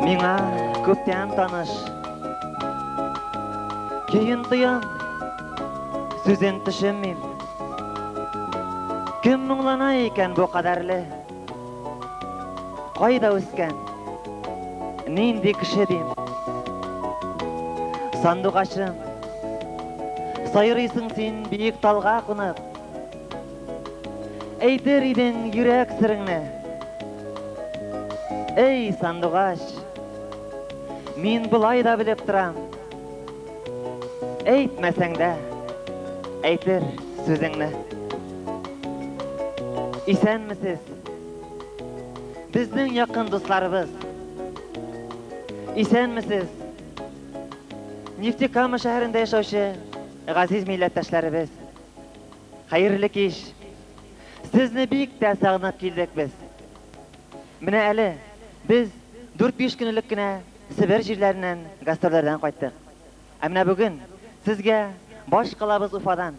Миңа күптән таныш. Көен тоям, сүзен төшенмим. Кем моңлана икән бу кадәрле? Кайда үскән? Нинди кеше дим? Сандугачым, сайрыйсың син биек талга кунып. Әйтер идең йөрәк сереңне. Эй, сандугач, мин болай да белеп торам. Әйтмәсәң дә, әйтер сүзеңне. Исәнмесез, безнең якын дусларыбыз. Исәнмесез, Нефтекама шәһәрендә яшәүче газиз милләттәшләребез. Хәерле кич! Сезне бик тә сагынып килдек без. Менә әле без дүрт-биш көн элек кенә Себер җирләреннән гастрольләрдән кайттык. Ә менә бүген сезгә баш калабыз Уфадан,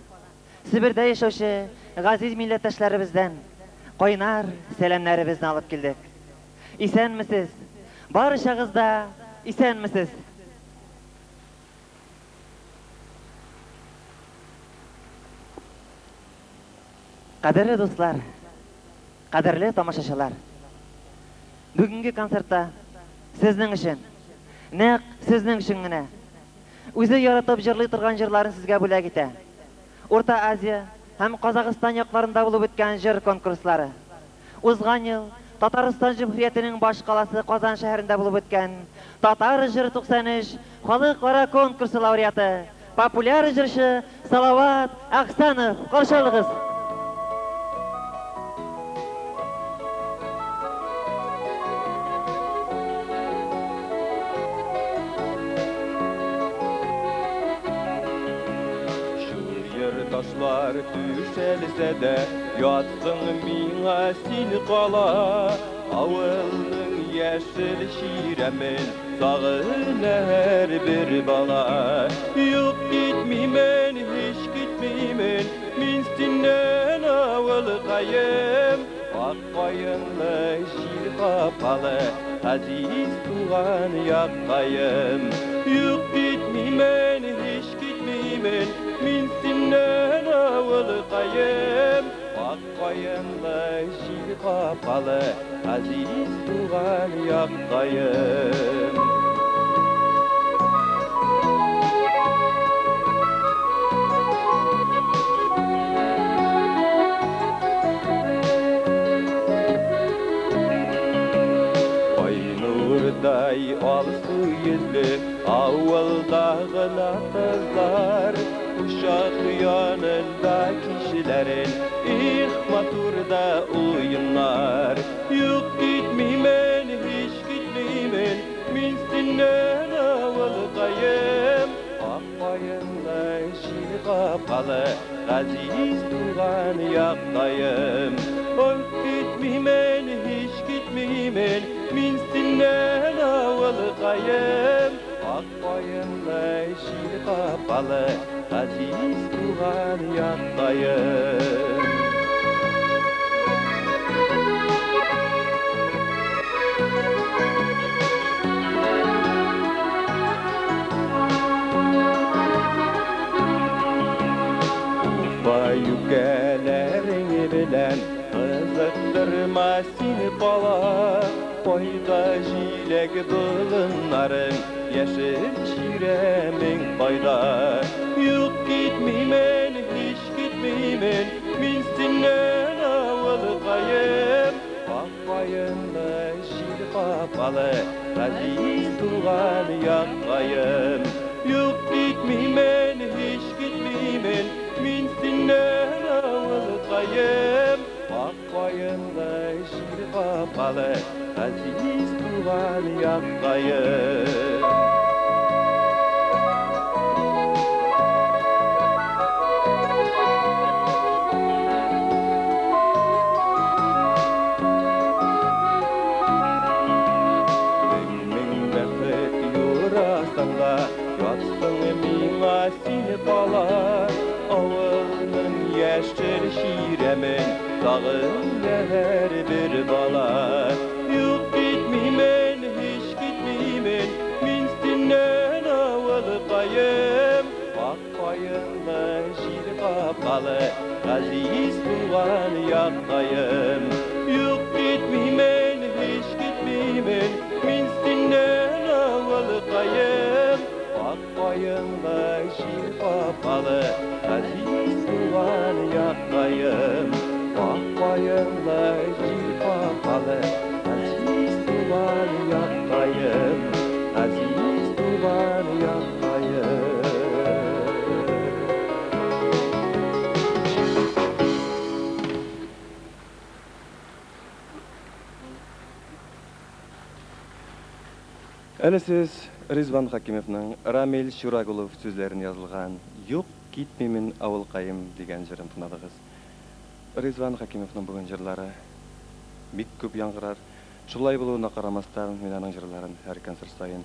Себердә яшәүче газиз милләттәшләребездән кайнар сәламнәребезне алып килдек. Исәнмесез! Барчагыз да исәнмесез! Кадерле дуслар, кадерле тамашачылар! Бүгенге концертта сезнең өчен, нәкъ сезнең өчен генә, үзе яратып җырлый торган җырларын сезгә бүләк итә. Урта Азия һәм Казахстан якларында булып үткән җыр конкурслары. Узган ел Татарстан Җөмһүриятенең баш каласы Казан шәһәрендә булып үткән Татар җыры 93 халыкара конкурсы лауреаты, популяр җырчы Салават Әхсәнов. Каршы алыгыз! Чуер ташлар түшәлсә дә, Ятсың миңа син кала. Авылның яшел чирәмен Сагына һәрбер бала. Юк, китмимен, һич китмимен Мин синнән, авылкаем. Ак каенлы, җил капкалы Газиз туган яккаем. Юк, китмимен, һич китмимен Мин синнән, авылкаем. Ак каенлы, җил капкалы Газиз туган яккаем. Айнурдай алсу йөзле авылдагы кызлар, Учак янында кичләрен, их, матур да уеннар. Юк, китмимен, һич китмимен Мин синнән, авылкаем. Ак каенлы, җил капкалы Газиз туган яккаем. Ой, китмимен, һич китмимен Мин синнән, авылкаем. Ак каенлы, җил капкалы Газиз туган яккаем. Уфа юкәләрең белән Кызыктырма син кала. Кайда җиләк болыннарың, Яшел чирәмең кайда? Юк, китмимен, һич китмимен Мин синнән, авылкаем. Ак каенлы, җил капкалы Газиз туган яккаем. Юк, китмимен, һич китмимен Мин синнән, авылкаем. Ак каенлы, җил капкалы Газиз туган яккаем. Мең-мең бәхет юрасаң да, Ятсың миңа син кала. Авылның яшел чирәмен Сагына һәрбер бала. Юк, китмимен, һич китмимен капкалы, газиз туган яккаем. Юк китмимен, һич китмимен, мин синнән авылкаем. Ак каенлы җир капкалы, газиз туган яккаем. Ак каенлы җир капкалы, газиз туган яккаем. Газиз туган яккаем. Әле сез Ризван Хакимовның Рамил Чурагулов сүзләрен язылган Юк китмимен авылкаем дигән җырын тыңладыгыз. Ризван Хакимовның бүген җырлары бик күп яңгырар. Шулай булуына карамастан, мин аның җырларын һәр концерт саен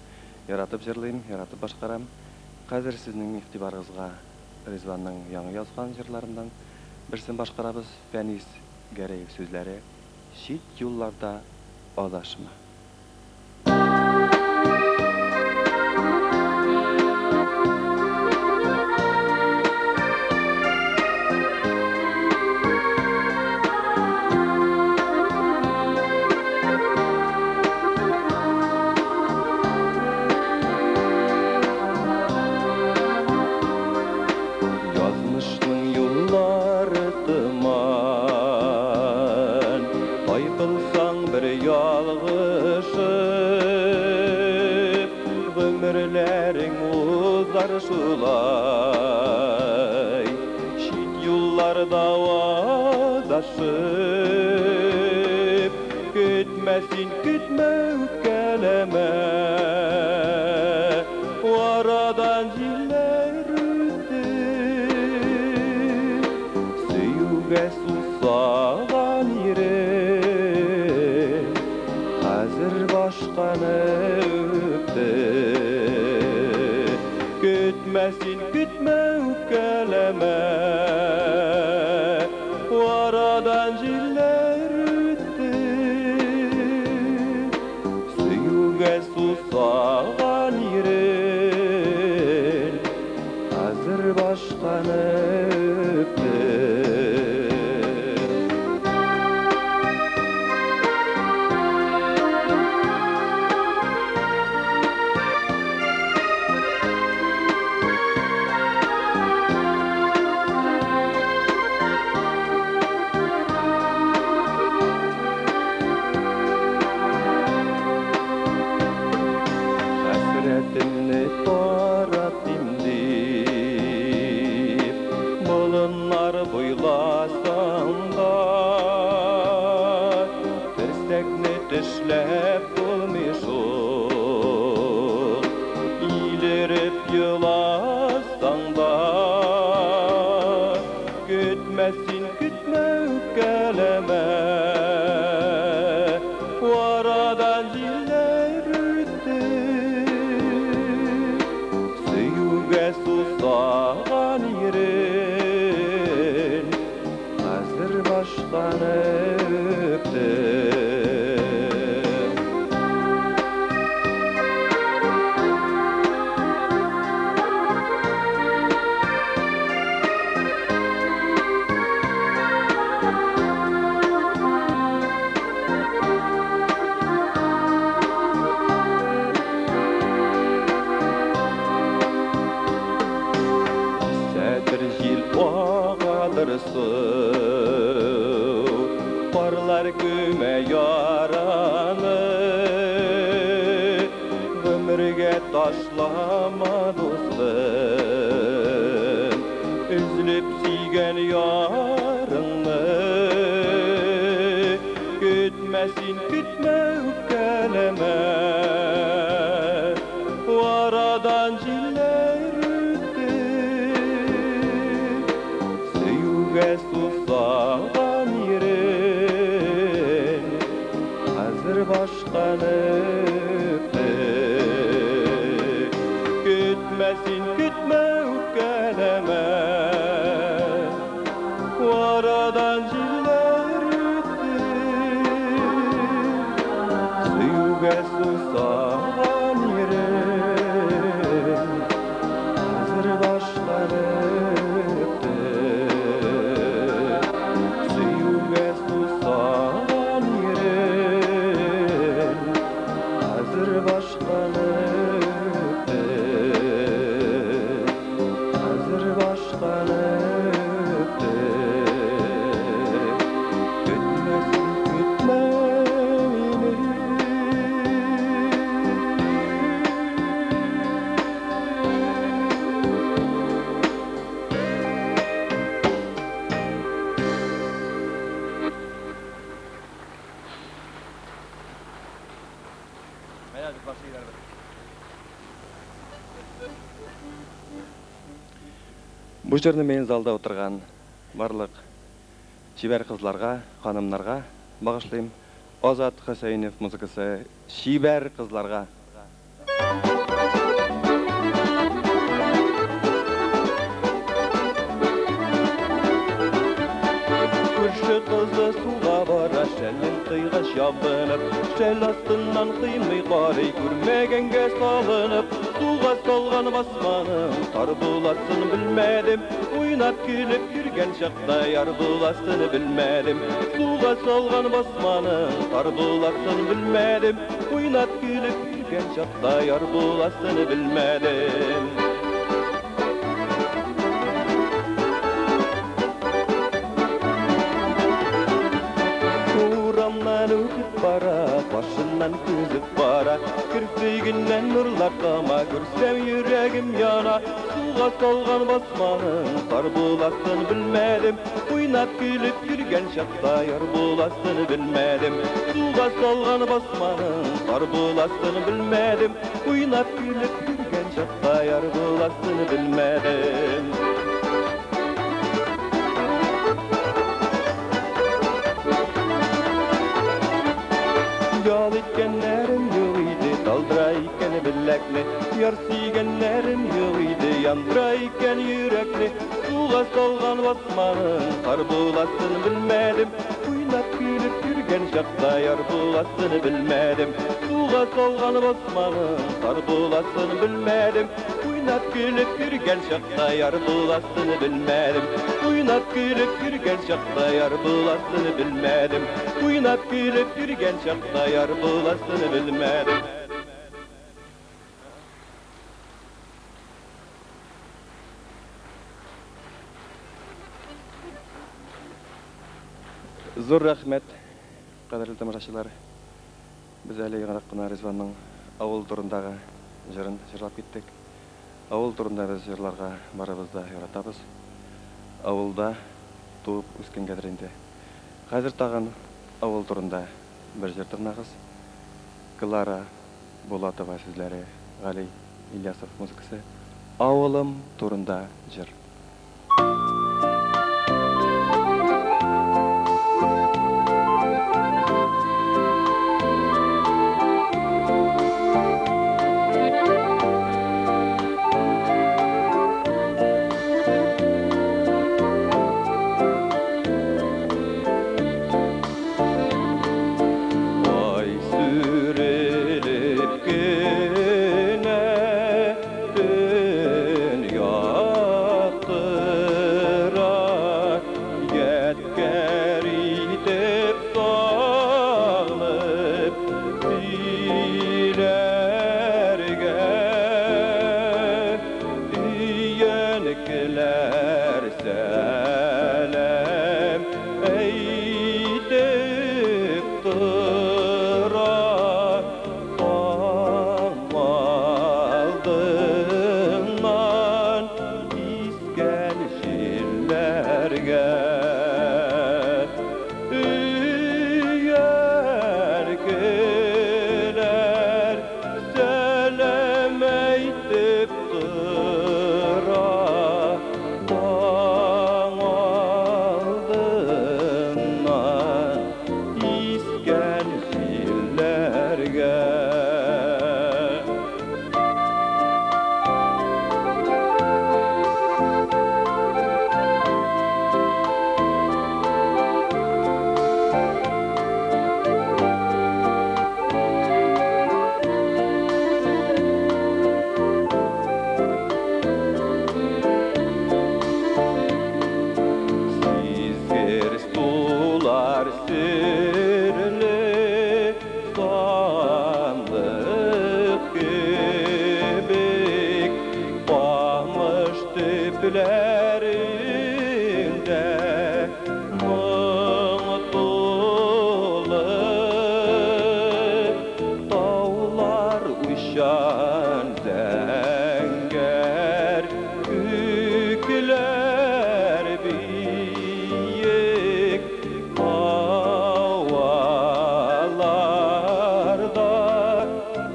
яратып җырлыйм, яратып башкарам. Хәзер сезнең игътибарыгызга Ризванның яңа язган җырларыннан берсен башкарабыз. Фәнис Гәрәев сүзләре Чит юлларда адашма. Язмышның юллары томан, тайпылсаң бер ялгышып, гомерләрең узар шулай. Чит юлларда адашып, көтмә син, көтмә, үпкәләмә. Арадан җилләр үтте, сөюгә сусаган ирек, хәзер башканы үпте. Көтмә син, көтмә, үпкәләмә. Арадан җилләр үтте, сөюгә сусаган ирек, хәзер башканы үпте. Хәсрәтемне таратыйм дип, болыннар буйласам да, терсәкне тешләп булмый шул. Илереп еласаң да, көтмә син, көтмә, үпкәләмә. Арадан җилләр үтте, сөюгә сусаган ирен, хәзер башканы үпте. Сәтер җил агадыр су, парлар күмә яраны. Гомергә ташлама, дустым, өзелеп сөйгән ярыңны. Көтмә син, көтмә, үпкәләмә. Арадан җилләр үтте, сөюгә сусаган ирен, хәзер башканы үпте. Көтмә син, көтмә, үпкәләмә. Арадан җилләр үтте, сөюгә сусаган ирен, Бу җырны мин залда утырган барлык чибәр кызларга, ханымнарга багышлыйм. Азат Хөсәенов музыкасы Чибәр кызларга. Күрше кызы суга бара, шәлен кыйгач ябынып, шәл астыннан кыймый карый, күрмәгәнгә салынып, суга салган басманың тар буласын белмәдем, уйнап килеп йөргән чакта яр буласын белмәдем, суга салган басманың тар буласын белмәдем, уйнап килеп йөргән чакта яр буласын белмәдем. Урамнан үтеп бара, башыннан күзеп бара, керфегеннән нурлар тама, күрсәм йөрәгем яна, суга салган басманың тар буласын белмәдем, уйнап килеп йөргән чакта яр буласын белмәдем, суга салган басманың тар буласын белмәдем, уйнап килеп йөргән чакта яр буласын белмәдем. Ял иткәннәрем юк иде, талдыра икән беләкне, яр сөйгәннәрем юк иде, яндыра икән йөрәкне, суга салган басманың тар буласын белмәдем, уйнап килеп йөргән чакта яр буласын белмәдем, суга салган басманың тар буласын белмәдем, уйнап килеп йөргән чакта яр буласын белмәдем, уйнап килеп йөргән чакта яр буласын белмәдем, уйнап килеп йөргән чакта яр буласын белмәдем. Зур рәхмәт, кадерле тамашачылар. Без әле яңарак кына Ризванның авыл турындагы җырын җырлап киттек. Авыл турында без җырларга барыбыз да яратабыз. Авылда туып үскәнгәдер инде. Хәзер тагын авыл турында бер җыр тыңлагыз. Клара Булатова сүзләре, Гали Ильясов музыкасы. Авылым турында җыр. Ай сүрелеп кенә төн яктыра, ядкәр итеп салып сөйләргә, өянкеләр сәлам әйтеп тора, таң алдыннан искән җилләргә. Өянкеләр сәлам әйтеп тора, таң алдыннан искән җилләргә. Сизгер сулар серле сандык кебек, камыш төпләрендә моң тулы, таулар уйчан зәңгәр күкләр биек, һаваларда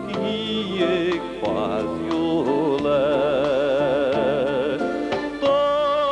киек баз юлы. Таң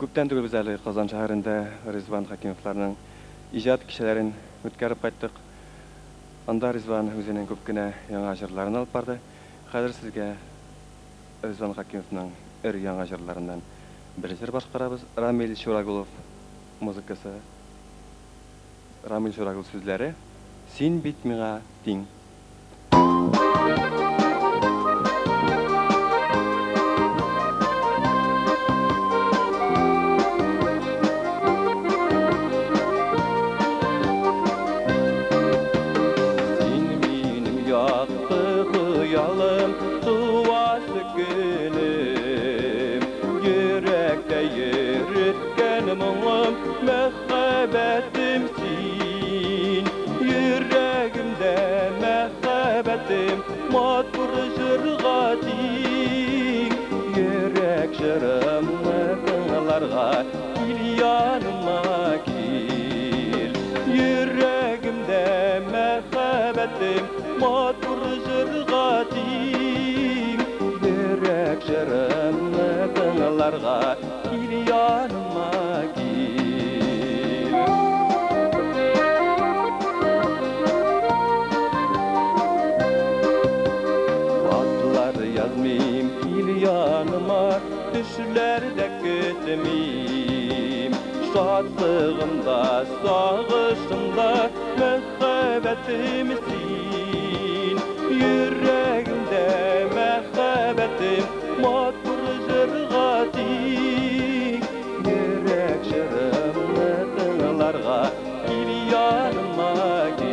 Күптән түгел без әле Казан шәһәрендә Ризван Хәкимовларның иҗат кичәләрен үткәреп кайттык. Анда Ризван үзенең күп кенә яңа җырларын алып барды. Хәзер сезгә Ризван Хәкимовның өр яңа җырларыннан бер җыр башкарабыз. Рамил Чурагулов музыкасы, Рамил Чурагулов сүзләре «Син бит миңа тиң». Син минем якты хыялым, туасы көнем, йөрәктә йөрткән моңым, мәхәббәтем син. Йөрәгемдә мәхәббәтем, матур җырга тиң. Йөрәк җырымны тыңларга кил яныма кил. Йөрәгемдә мәхәббәтем, матур җырга тиң. Йөрәк җырымны тыңларга кил яныма кил. Хатлар язмыйм, кил яныма, төшләрдә көтмим. Шатлыгымда, сагышымда мәхәббәтем син. Йөрәгемдә мәхәббәтем, матур җырга тиң. Йөрәк җырымны тыңларга кил яныма кил.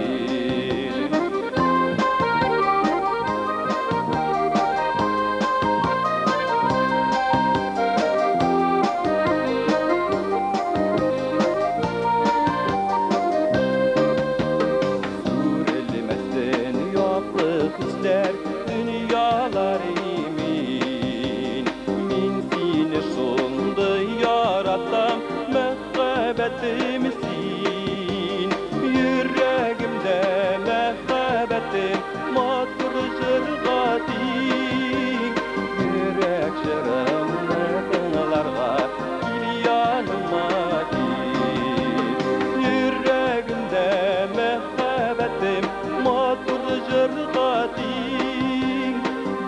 Сүrelmesin yokluk ister dünyalar imin. Min seni şundu yaratam məhəbbətim sin. Yüreğimde məhəbbətim matur jırga ting. Yürek jırımны tınglarga kil yanıma kil. Yüreğimde məhəbbətim матур җырга тиң.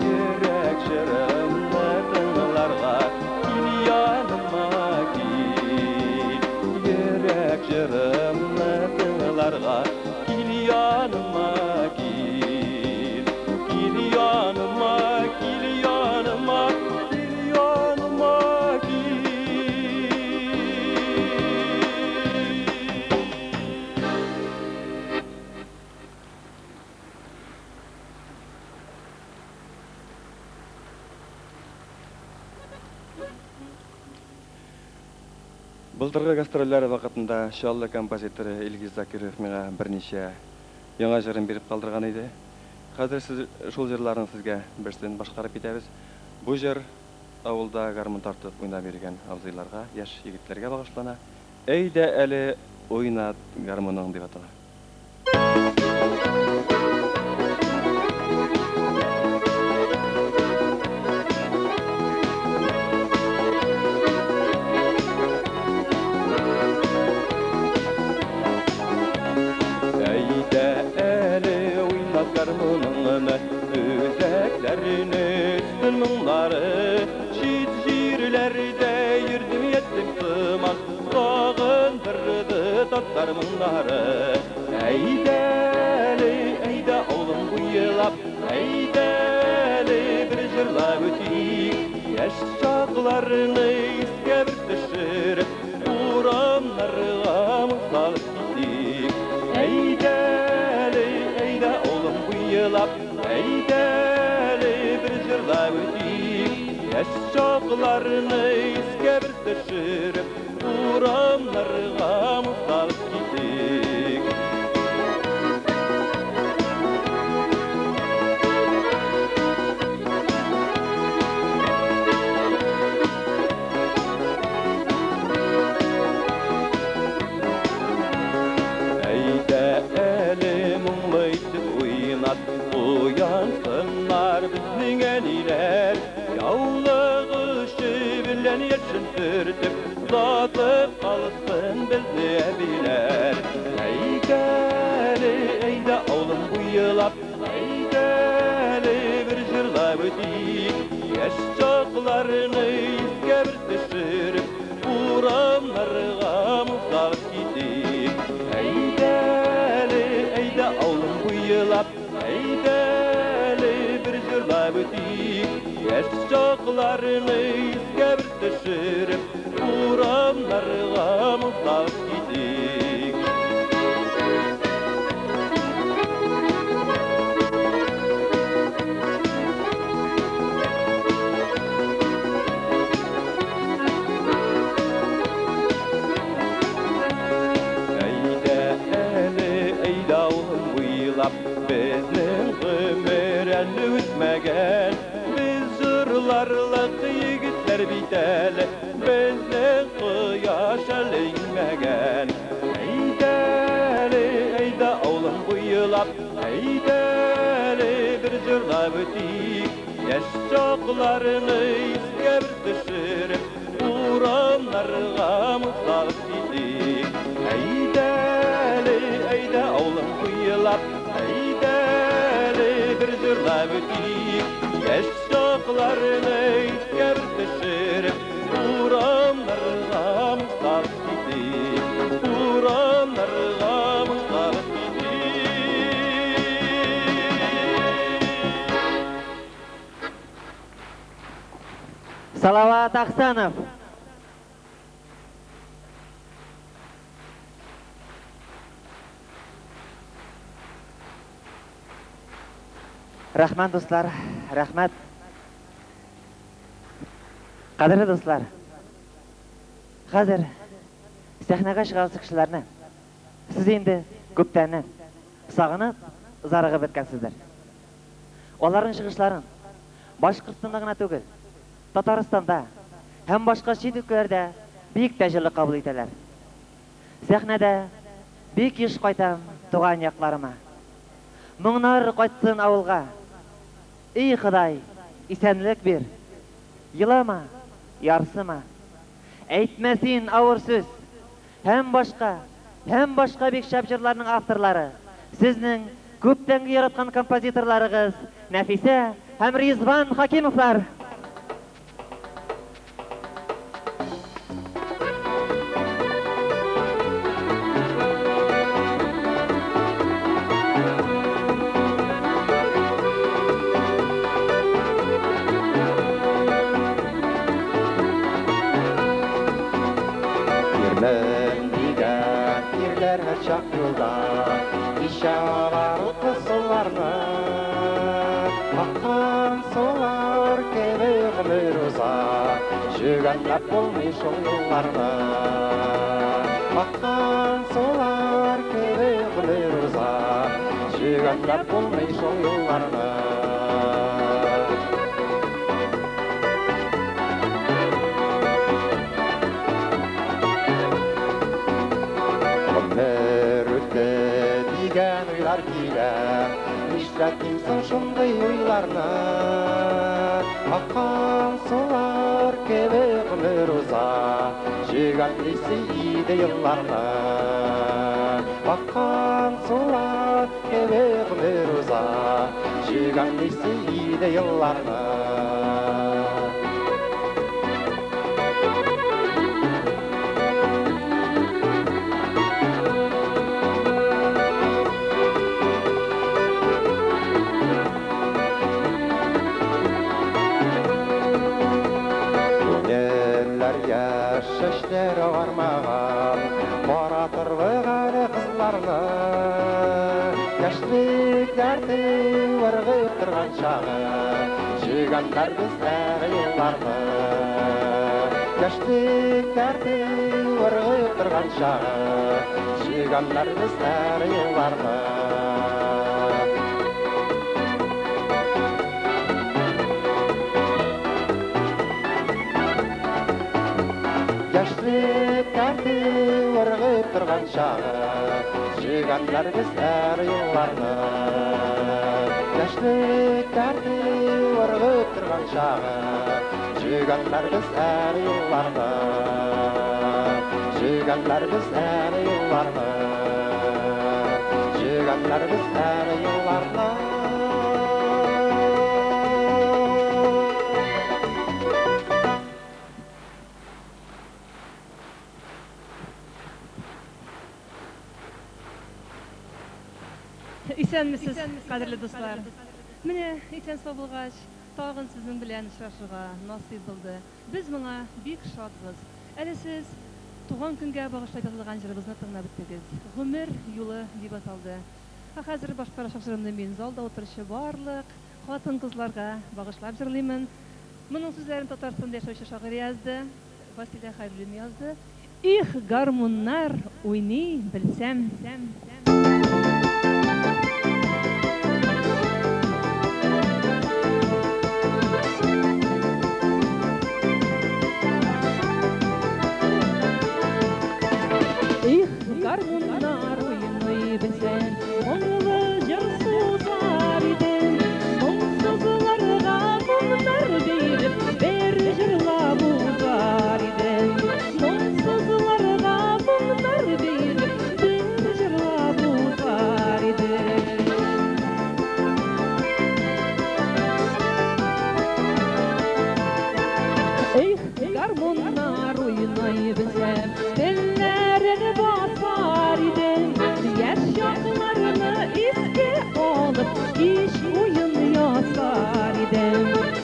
Йөрәк җырымны тыңларга кил яныма кил. Йөрәк җырымны тыңларга кил яныма кил. Кил яныма, кил яныма, кил яныма кил. Былтыргы гастрольләр вакытында Чаллы композиторы Илгиз Закиров миңа берничә яңа җырын биреп калдырган иде. Хәзер сез шул җырларны сезгә берсен башкарып китәбез. Бу җыр авылда гармун тартып уйнап йөргән абзыйларга, яшь егетләргә багышлана. Әйдә әле уйнат гармуның дип атала. Әйдә әле уйнат гармуныңны, өзәкләрне өстен моңнары. Чит җирләрдә йөрдем ятим сыман, сагындырды татар моңнары. Әйдә әле, әйдә авылым буйлап, әйдә әле бер җырлап үтик. Яшь чакларны искә бер төшереп, урамнарга моң салып китик. Әйдә әле, әйдә авылым буйлап, әйдә әле бер җырлап үтик. Яшь чакларны искә бер төшереп, урамнарга моң салып китик. Әйдә төртеп, озатып калсын безне әбиләр. Әйдә әле, әйдә авылым буйлап, әйдә әле бер җырлап үтик. Яшь чакларны искә бер төшереп, урамнарга музалып китик. Әйдә әле, әйдә авылым буйлап, әйдә әле бер җырлап үтик. Яшь чакларны искә бер төшереп, урамнарга музалып китик. Әйдә әле, әйдә авылым буйлап, безнең гомер әле үтмәгән. Без җырларлык егетләр бит әле, безнең кояш әле иңмәгән. Әйдә әле, әйдә авылым буйлап, әйдә әле бер җырлап үтик. Яшь чакларны искә бер төшереп, урамнарга музалып китик. Әйдә әле, әйдә авылым буйлап, әйдә әле бер җырлап үтик. Яшь чакларны искә бер төшереп, урамнарга музалып китик. Урамнарга музалып китик. Салават Ахсанов. Рәхмәт, дуслар, рәхмәт. Кадерле дуслар, хәзер сәхнәгә чыгасы кешеләрне сез инде күптәннән сагынып, зарыгып беткәнсездер. Аларның чыгышларын Башкортстанда гына түгел, Татарстанда һәм башка чит өлкәләрдә бик тә җылы кабул итәләр. Сәхнәдә бик еш кайтам туган якларыма. Моңнар кайтсын авылга. Эй, Ходай, исәнлек бир. Елама, ярсыма. Әйтмә син авыр сүз. Һәм башка, һәм башка бик шәп җырларның авторлары, сезнең күптәнге яраткан композиторларыгыз Нәфисә һәм Ризван Хакимовлар. Ирмен дигән ирләр һәрчак юлда, кичә алар утлы суларны. Аккан сулар кебек гомер уза, җөгәнләп булмый шул юлларны. Аккан сулар кебек гомер уза, җөгәнләп булмый шул юлларны. Гомер үтте дигән уйлар килә, нишләтим соң шундый уйларны? Аккан сулар кебек гомер уза, җөгәнлисе иде елларны. Аккан сулар кебек гомер уза, җөгәнлисе иде елларны. Күңелләр яшь, чәчләр агармаган, каратырлык әле кызларны. Яшьлек дәрте ыргып торган чагы, җыйганнар безләр юлларны. Яшьлек дәрте ыргып торган чагы, җыйганнар безләр юлларны. Яшьлек дәрте ыргып торган чагы, җыйганнар безләр юлларны. Яшьлек дәрте ыргып торган чагы, Җөгәнләрбез әле юлларны, Җөгәнләрбез әле юлларны, Җөгәнләрбез әле юлларны. Исәнмесез, кадерле дуслар. Менә исән сау булгач, тагын сезнең белән очрашырга насыйп булды. Без моңа бик шатбыз. Әле сез туган көнгә багышлап язылган җырыбызны тыңлап беттегез. Гомер юлы дип аталды. Ә хәзер башкарачак җырымны мин залда утыручы барлык хатын-кызларга багышлап җырлыймын. Моның сүзләрен Татарстанда яшәүче шагыйрь язды, Василия Хәйруллина язды. Их, гармуннар уйный белсәм. Их, гармуннар уйный белсәм, моңлы җыр сузар идем. Моңсызларга моңнар биреп, бер җырлап узар идем. Моңсызларга моңнар биреп, бер җырлап узар идем. Эх, гармуннар уйный белсәм, телләрен басар идем. Яшь чакларны искә алып, кич уен ясар идем.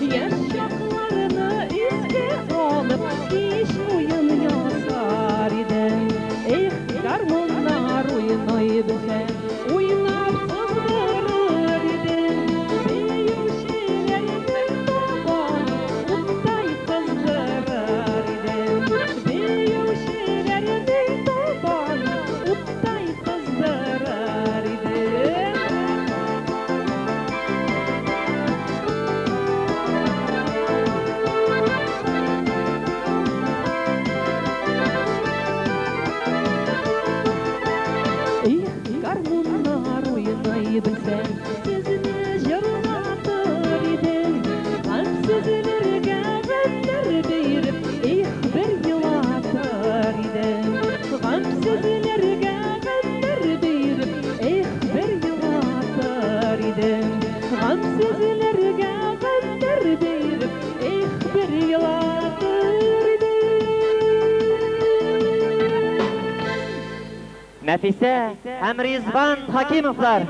Яшь чакларны искә алып, кич уен ясар идем. Эх, гармуннар уйный белсәм, уйнап сыздырыр идем. Биючеләрнең табанын уттай кыздырыр идем. Биючеләрнең табанын уттай кыздырыр идем. Их, гармуннар уйный белсәм, сезне җырлатыр идем. Гамьсезләргә гамьнәр биреп, их, бер елатыр идем. Гамьсезләргә гамьнәр биреп, их, бер елатыр идем. Гамьсезләргә гамьнәр биреп, их, бер елатыр идем. Нәфисә һәм Ризван Хакимовлар.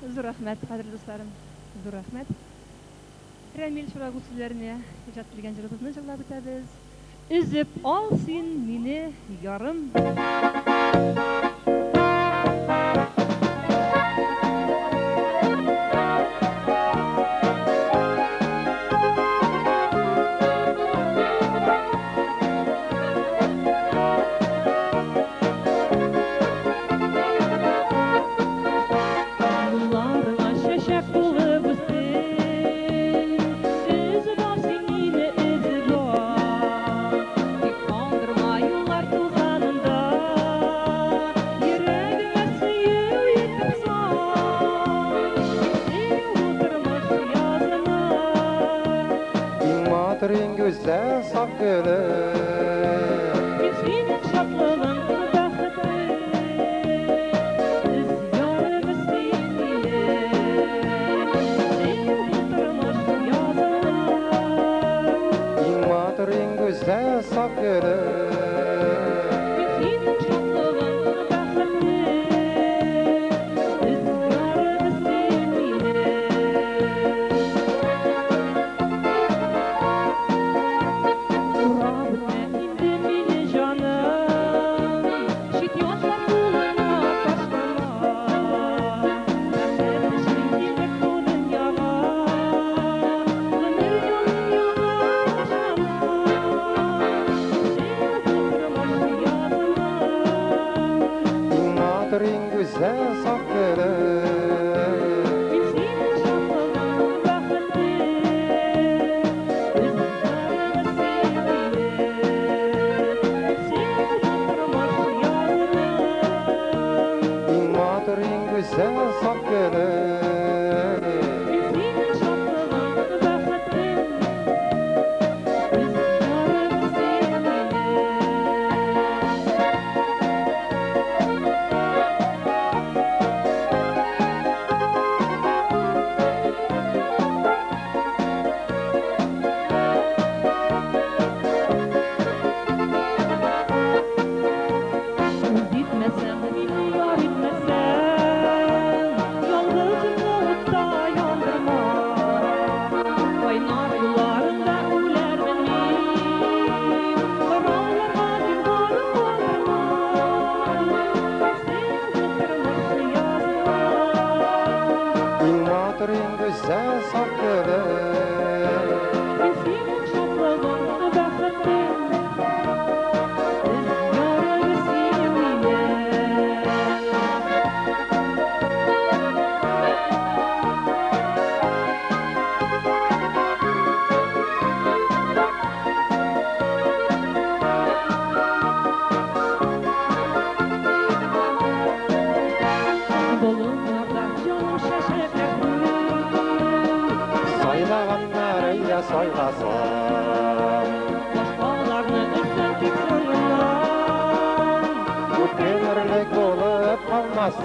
Зур рәхмәт, кадерле дусларым. Зур рәхмәт. Рәмил Чурагул сүзләренә иҗат ителгән җырыбызны җырлап үтәбез. Өзеп ал син мине, ярым. Юлларыңа чәчәк булып үстем. Өзеп ал син мине, өзеп ал. Тик калдырма юллар тузанында. Йөрәгемә сөю итеп сал. Сөю бу тормыш язымы. Иң матур, иң гүзәл, саф гөлем. Мин синең шатлыгың, бәхетең. Өз ярым син мине. Сөю бу тормыш язымы. Иң матур, иң гүзәл, саф гөлем. Мин синең шатлыгың, бәхетең. Өз ярым син мине. Урап үтмә инде мине, җаным. Чит ятлар кулына ташлама. Бәхет өчен килдек бу дөньяга. Гомер юлын яңа башлама. Сөю бу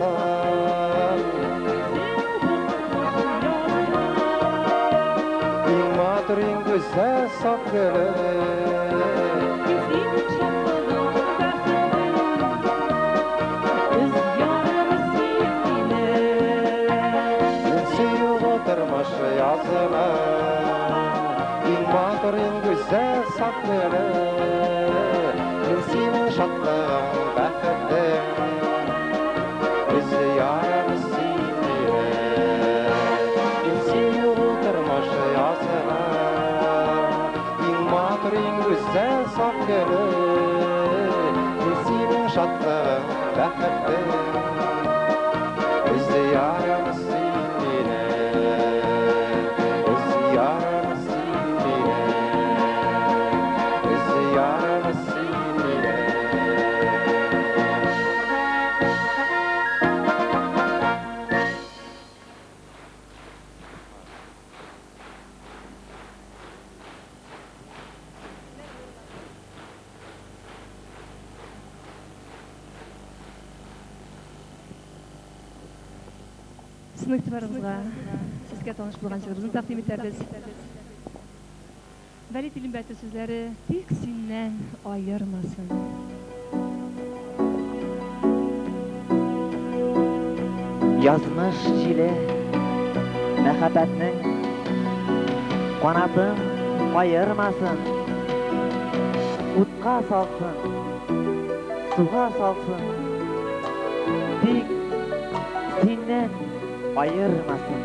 аермасын. Иң матур, иң гүзәл саф гөлем. Синең шатлыгың, бәхетең, Өз ярым син минем. Мин сөю тормыш языны. Иң матур, иң гүзәл саф гөлем. Мин синең шатлыгың, бәхетең. Өз ярым син минем. Мин сөю тормыш языны. Иң матур, иң гүзәл саф гөлем. Мин синең шатлыгың, бәхетең. Өз ярым син минем. Өз ярым син минем. Өз ярым син минем. Сезнең игътибарыгызга сезгә таныш булган җырыбызны тәкъдим итәбез. Вәлит Илембәтов сүзләре тик синнән аермасын. Язмыш җиле мәхәббәтнең канатын каермасын. Утка салсын, суга салсын. Тик синнән аермасын.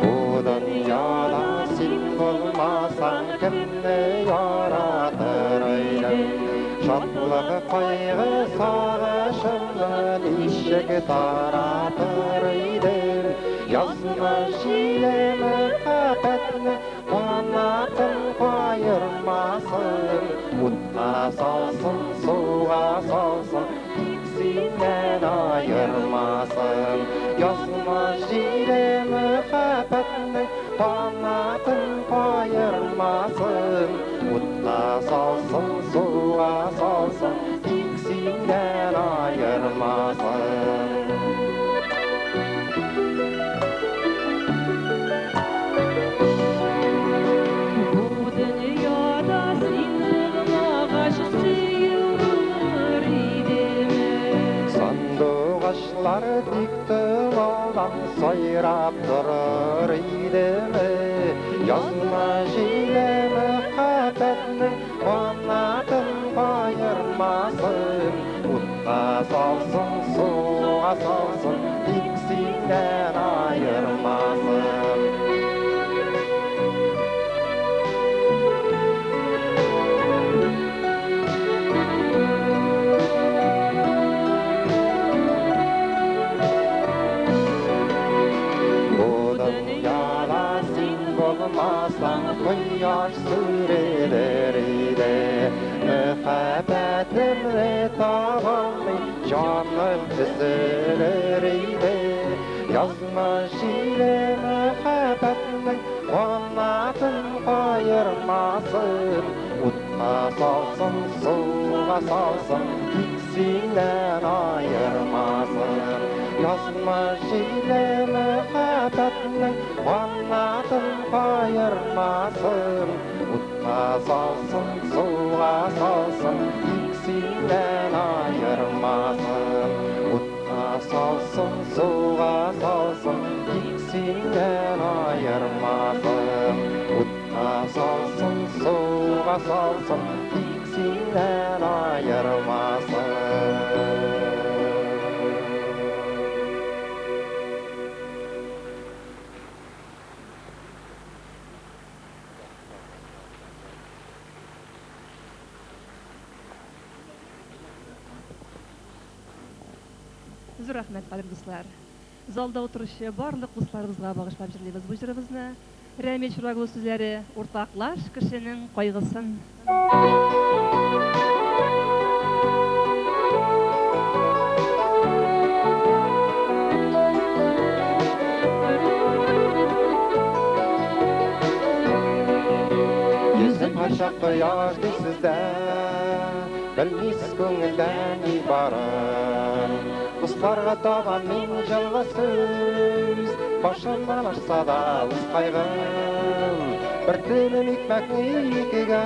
Бу дөньяда син булмасаң, кемне яратыр идем? Шатлыгы, кайгы, сагышымны ничек таратыр идем? Язмыш җиле мәхәббәтне канатын каермасын. Утка салсын, суга салсын, тик синнән аермасын. Язмыш җиле мәхәббәтне канатын каермасын. Утка салсын, суга салсын, тик синнән аермасын. Бу дөньяда син булмагач, сөю булыр идеме? Сандугачлар тик томалдан сайрап торыр идеме? Язмыш җиле мәхәббәтнең канатын каермасын. Утка салсын, суга салсын, тик синнән аермасын. Бу дөньяда син булмасаң, кояш сүрелер иде. Мәхәббәтемне табалмый, җаным өзелер иде. Язмыш җиле мәхәббәтнең канатын каермасын. Утка салсын, суга салсын, тик синнән аермасын. Язмыш җиле мәхәббәтнең канатын каермасын. Утка салсын, суга салсын, тик синнән аермасын. Утка салсын, суга салсын, тик синнән аермасын. Утка салсын, суга салсын, тик синнән аермасын. Зур рәхмәт, кадерле дуслар. Залда утыручы барлык дусларыбызга багышлап җырлыйбыз бу җырыбызны. Рәмил Чурагулы сүзләре уртаклаш кешенең кайгысын. Йөзем һәрчак кояш дисез дә, Белмисез күңелдә ни барын. Дусларга табам мин җылы сүз, Башымнан ашса да үз кайгым. Бер телем икмәкне икегә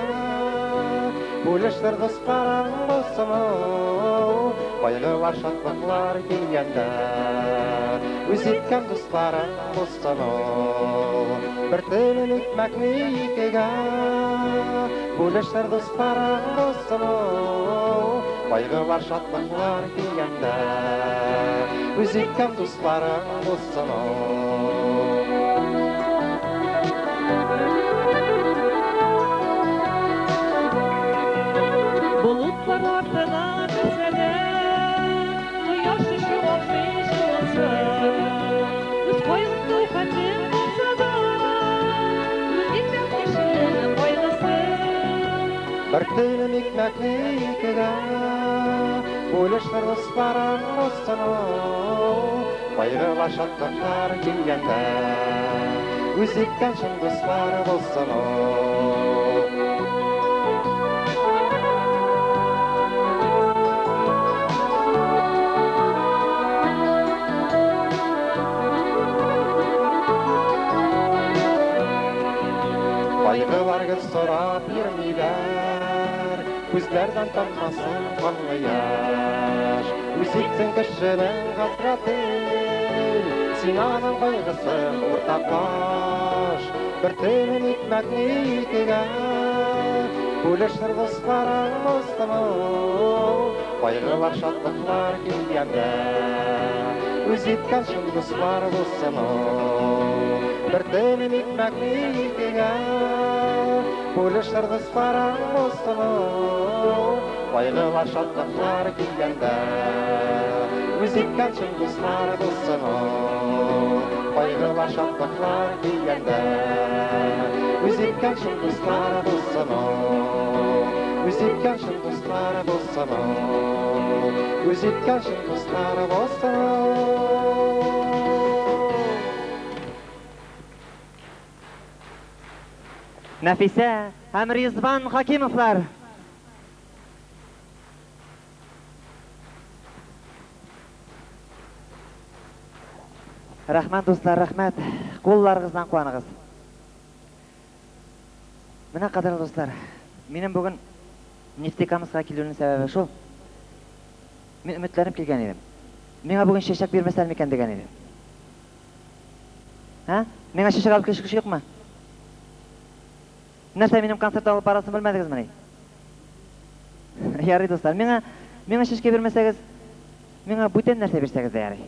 бүлешер дусларың булсын ул. Кайгылар, шатлыклар килгәндә, Үз иткән дусларың булсын ул. Бер телем икмәкне икегә бүлешер дусларың булсын ул. Кайгылар, шатлыклар килгәндә, Үз иткән дусларың булсын ул. Болытлар артына керсә дә, кояш төшә алмый җылысы. Үз кайгысы хәтем булса да, үз иткән кешенең кайгысы. Бер телем икмәкне икегә бүлешер дусларың булсын ул. Кайгылар, шатлыклар килгәндә, Үз иткән чын дуслар булсын ул. Кайгылар гел сорап йөрмиләр, Күзләрдән таммасын канлы яшь. Үз итсен кешенең хәсрәтен, Син аның кайгысын уртаклаш. Бер телем икмәкне икегә бүлешер дусларың булсын ул. Кайгылар, шатлыклар килгәндә, Үз иткән чын дуслар булсын ул. Бер телем икмәкне икегә бүлешер дусларың булсын ул. Кайгылар, шатлыклар килгәндә, Үз иткән чын дуслар булсын ул. Кайгылар, шатлыклар килгәндә, Үз иткән чын дуслар булсын ул. Үз иткән чын дуслар булсын ул. Үз иткән чын дуслар булсын ул. Нәфисә һәм Ризван Хакимовлар. Рәхмәт, дуслар, рәхмәт. Кулларыгыздан куаныгыз. Менә, кадерле дуслар, минем бүген Нефтекамскка килүнең сәбәбе шул. Мин өметләнеп килгән идем. Миңа бүген чәчәк бирмәсләр микән дигән идем. Ә? Миңа чәчәк алып килүче кеше юкмы? Нәрсә, минем концерт алып барасын белмәдегезмени? Ярый, дуслар, миңа чәчкә бирмәсәгез, миңа бүтән нәрсә бирсәгез дә ярый.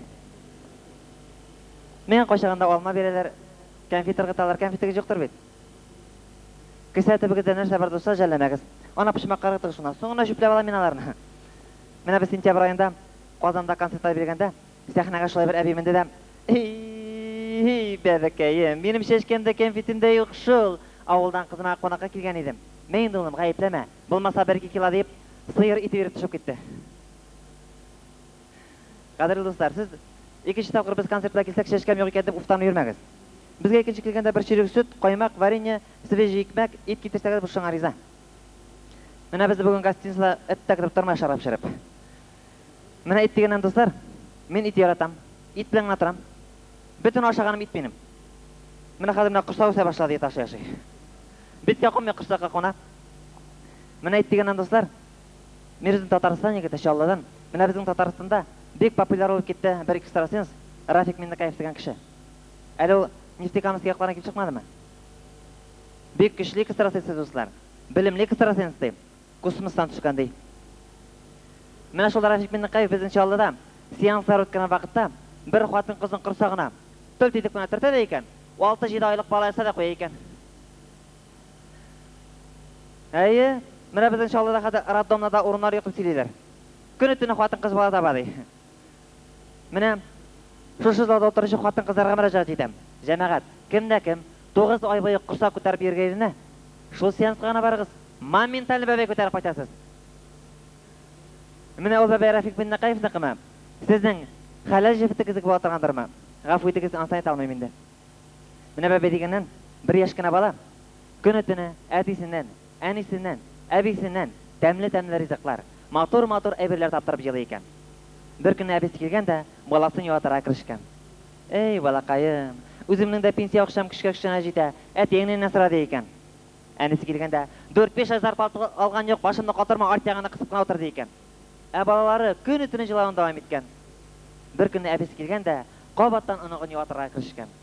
Миңа кайчагында алма бирәләр, кәнфит ыргыталар, кәнфитегез юктыр бит. Кесә төбегездә нәрсә бар, дуслар, жәлләмәгез. Ана почмакка ыргытыгыз шуннан. Соң гына чүпләп алам мин аларны. Менә без сентябрь аенда Казанда концертлар биргәндә, сәхнәгә шулай бер әби менде дә, "Эй, бәбекәем, минем чәчкәм дә, кәнфитем дә юк шул. Авылдан кызыма кунакка килгән идем. Мә инде, улым, гаепләмә. Булмаса 1-2 кило дип, сыер ите биреп төшеп китте. Кадерле дуслар, сез икенче тапкыр без концертка килсәк, чәчкәм юк икән дип уфтанып йөрмәгез. Безгә икенче килгәндә бер чирек сөт, каймак, варенье, свежий икмәк, ит китерсәгез, без шуңа риза. Менә без бүген гостиницада эт тә көтеп тормый ашарга пешереп. Менә ит дигәннән, дуслар, мин ит яратам. Ит белән генә торам. Бөтен ашаганым ит минем. Менә хәзер менә корсак үсә башлады, ит ашый-ашый. Биткә кунмый, корсакка куна. Менә ит дигәннән, дуслар, мин үзем Татарстан егете, Чаллыдан. Менә безнең Татарстанда бик популяр булып китте бер экстрасенс Рафик Миннекаев дигән кеше. Әле ул Нефтекамск якларына килеп чыкмадымы? Бик көчле экстрасенс, дуслар. Белемле экстрасенс ди. Космостан төшкән ди. Менә шул Рафик Миннекаев безнең Чаллыда сеанслар үткәргән вакытта бер хатын кызның корсагына төл итеп кенә төртә дә икән, 6-7 айлык бала яса да куя икән. Әйе, менә безнең Чаллыда хәзер роддомнарда урыннар юк дип сөйлиләр. Көне төне хатын кыз бала таба ди. Менә шушы залда утыручы хатын кызларга мөрәҗәгать итәм. Җәмәгать, кем дә кем 9 ай буе корсак күтәреп йөргәненә, шул сеанска гына барыгыз, моменталь бәбәй күтәреп кайтасыз. Менә ул бәбәй Рафик Миннекаевныкымы? Сезнең хәләл җефетегезнеке була торгандырмы? Гафу итегез, анысын әйтә алмыйм инде. Менә бәбәй дигәннән, бер яшь кенә бала көне төне әтисеннән, әнисеннән, әбисеннән тәмле-тәмле ризыклар, матур-матур әйберләр таптырып елый икән. Бер көнне әбисе килгән дә баласын юатырга керешкән. Эй, балакаем, үземнең дә пенсия акчам көчкә-көчкә җитә, әтиеңнән сора, ди икән. Әнисе килгәндә, 4-5 ай зарплата алган юк, башымны катырма, арт ягына кысып кына утыр, ди икән. Ә балалары көне-төне җылавын дәвам иткән. Бер көнне әбисе килгән дә, кабаттан оныгын юатырга керешкән.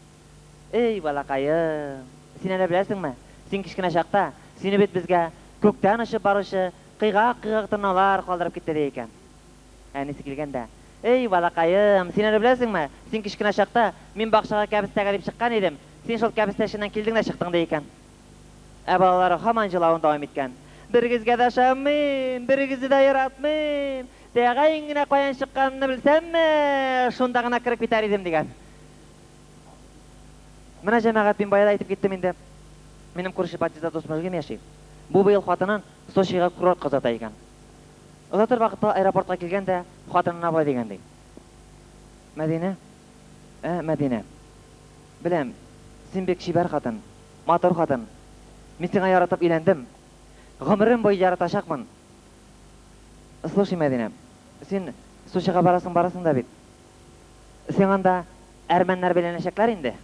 Эй, балакаем, син әле беләсеңме? Син кечкенә чакта, сине бит безгә күктән очып баручы кыйгак-кыйгак торналар калдырып китте, ди икән. Әнисе килгәндә, Эй, балакаем, син әле беләсеңме? Син кечкенә чакта, мин бакчага кәбестәгә дип чыккан идем, син шул кәбестә эченнән килдең дә чыктың, ди икән. Ә балалары һаман җылавын дәвам иткән. Берегезгә дә ышанмыйм, берегезне дә яратмыйм. Тәгаен генә каян чыкканымны белсәмме, шунда гына кереп китәр идем, дигән. Менә җәмәгать, мин бая да әйтеп киттем инде. Минем күрше подъездда дус мужигым яши. Бу быел хатынын Сочига курортка озата икән. Озатыр вакытта аэропортка килгән дә хатынына болай дигән ди. Мәдинә, ә, Мәдинә. Беләм, син бик чибәр хатын, матур хатын. Мин сиңа яратып өйләндем. Гомерем буе яратачакмын. Слушай, Мәдинә, син Сочига барасың, барасың да бит. Сиңа анда әрмәннәр бәйләнәчәкләр инде.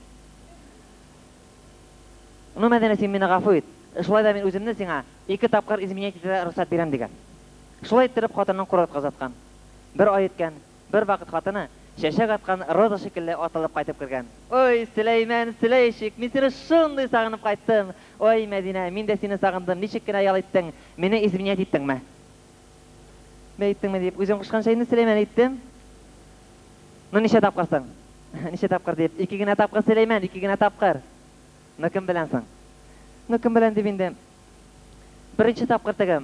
Ну, Мәдинә, син мине гафу ит. Шулай да мин үземне сиңа ике тапкыр изменять итәргә рөхсәт бирәм, дигән. Шулай иттереп хатынын курортка озаткан. Бер ай үткән, бер вакыт хатыны чәчәк аткан роза шикелле атылып кайтып кергән. Ой, Сөләймән, Сөләйчик, мин сине шундый сагынып кайттым. Ой, Мәдинә, мин дә сине сагындым, ничек кенә ял иттең, мине изменять иттеңме? Мә иттеңме дип, үзең кушканча инде, Сөләймән, иттем. Ну, ничә тапкыр соң? Ничә тапкыр дип, ике генә тапкыр, Сөләймән, ике генә тапкыр. Ну, кем белән соң? Ну, кем белән дип инде. Беренче тапкыр теге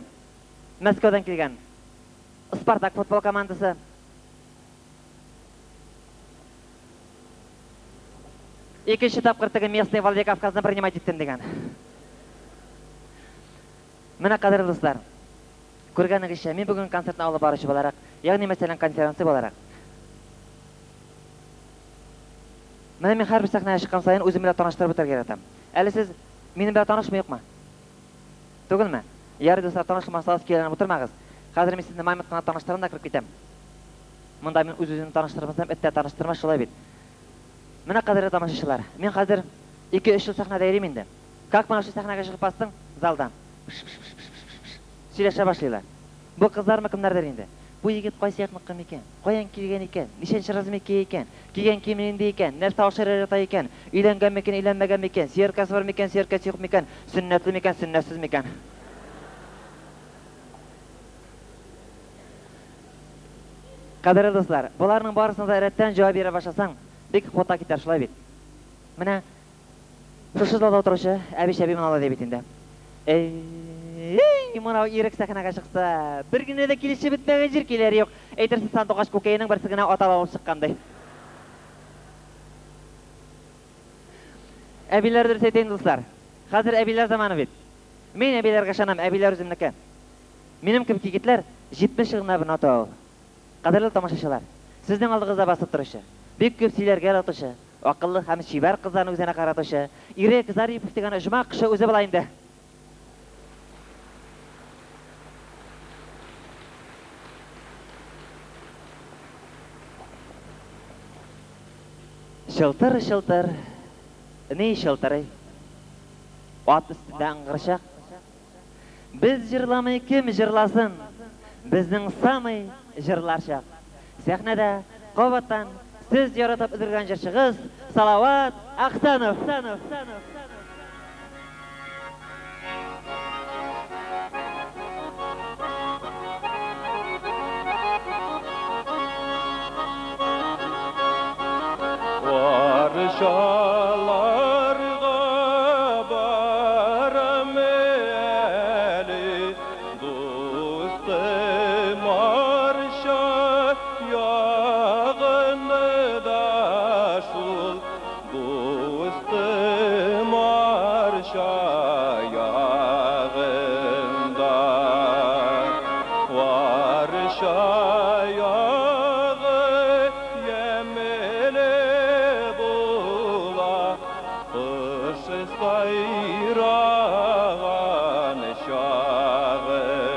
Мәскәүдән килгән Спартак футбол командасы. Икенче тапкыр теге местный Владикавказны принимать иттем дигән. Менә, кадерле дуслар, күргәнегезчә, мин бүген концертны алып баручы буларак, ягъни мәсәлән, конференция буларак, менә мин һәрбер сәхнәгә чыккан саен үзем белән таныштырып үтәргә яратам. Әле сез минем белән танышмы, юкмы? Түгелме? Ярый, дуслар, танышмасагыз, көяләнеп утырмагыз. Хәзер мин сезне момент кына таныштырам да кереп китәм. Монда мин үз-үземне таныштырмасам, эт тә таныштырмас, шулай бит. Менә, кадерле тамашачылар, мин хәзер 2-3 ел сәхнәдә йөрим инде. Как менә шул сәхнәгә чыгып бастың, залдан пш-пш-пш-пш-пш сөйләшә башлыйлар. Бу кызлармы, кемнәрдер инде. Бу егет кайсы якныкы микән? Каян килгән икән? Ничәнче размер кия икән? Кигән киеме нинди икән? Нәрсә ашар ярата икән? Өйләнгән микән, өйләнмәгән микән? Сөяркәсе бар микән, сөяркәсе юк микән? Сөннәтле микән, сөннәтсез микән? Кадерле дуслар, боларның барысына да рәттән җавап бирә башласаң, бик хата китәр, шулай бит? Менә шушы залда утыручы әби-чәби моны алай ди бит инде. Эй, монау Ирек сәхнәгә чыкса, бер генә дә килешеп бетмәгән җир киләре юк. Әйтерсең сандугач күкәенең берсе генә атап алып чыккан ди. Әбиләр дөрес әйтә инде, дуслар. Хәзер әбиләр заманы бит. Мин әбиләргә ышанам, әбиләр үземнеке. Минем кебек егетләр 70 елына бер ата ул. Кадерле тамашачылар, сезнең алдыгызда басып торучы, бик күп сөйләргә яратучы, акыллы һәм чибәр кызларны үзенә каратучы Ирек Зарипов дигән оҗмах кеше үзе була инде. Чылтыр-чылтыр, ни чылтырый? Ат өстендә ыңгырчак. Без җырламый кем җырласын? Безнең самый җырлар чак. Сәхнәдә кабаттан сез яратып өлгергән җырчыгыз Салават Әхсәнов. Арчаларга барам әле, дустым, Арча ягында шул, дустым, Арча ягында. Арча ягы ямьле була, кош сайраган чагында.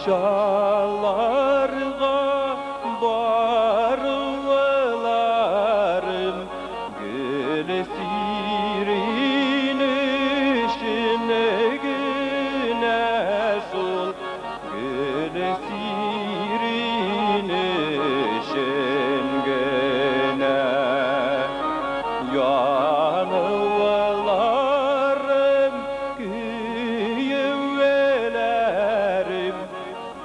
Арчаларга баруларым гөл сирин өчен генә шул, гөл сирин өчен генә. Януларым, көюләрем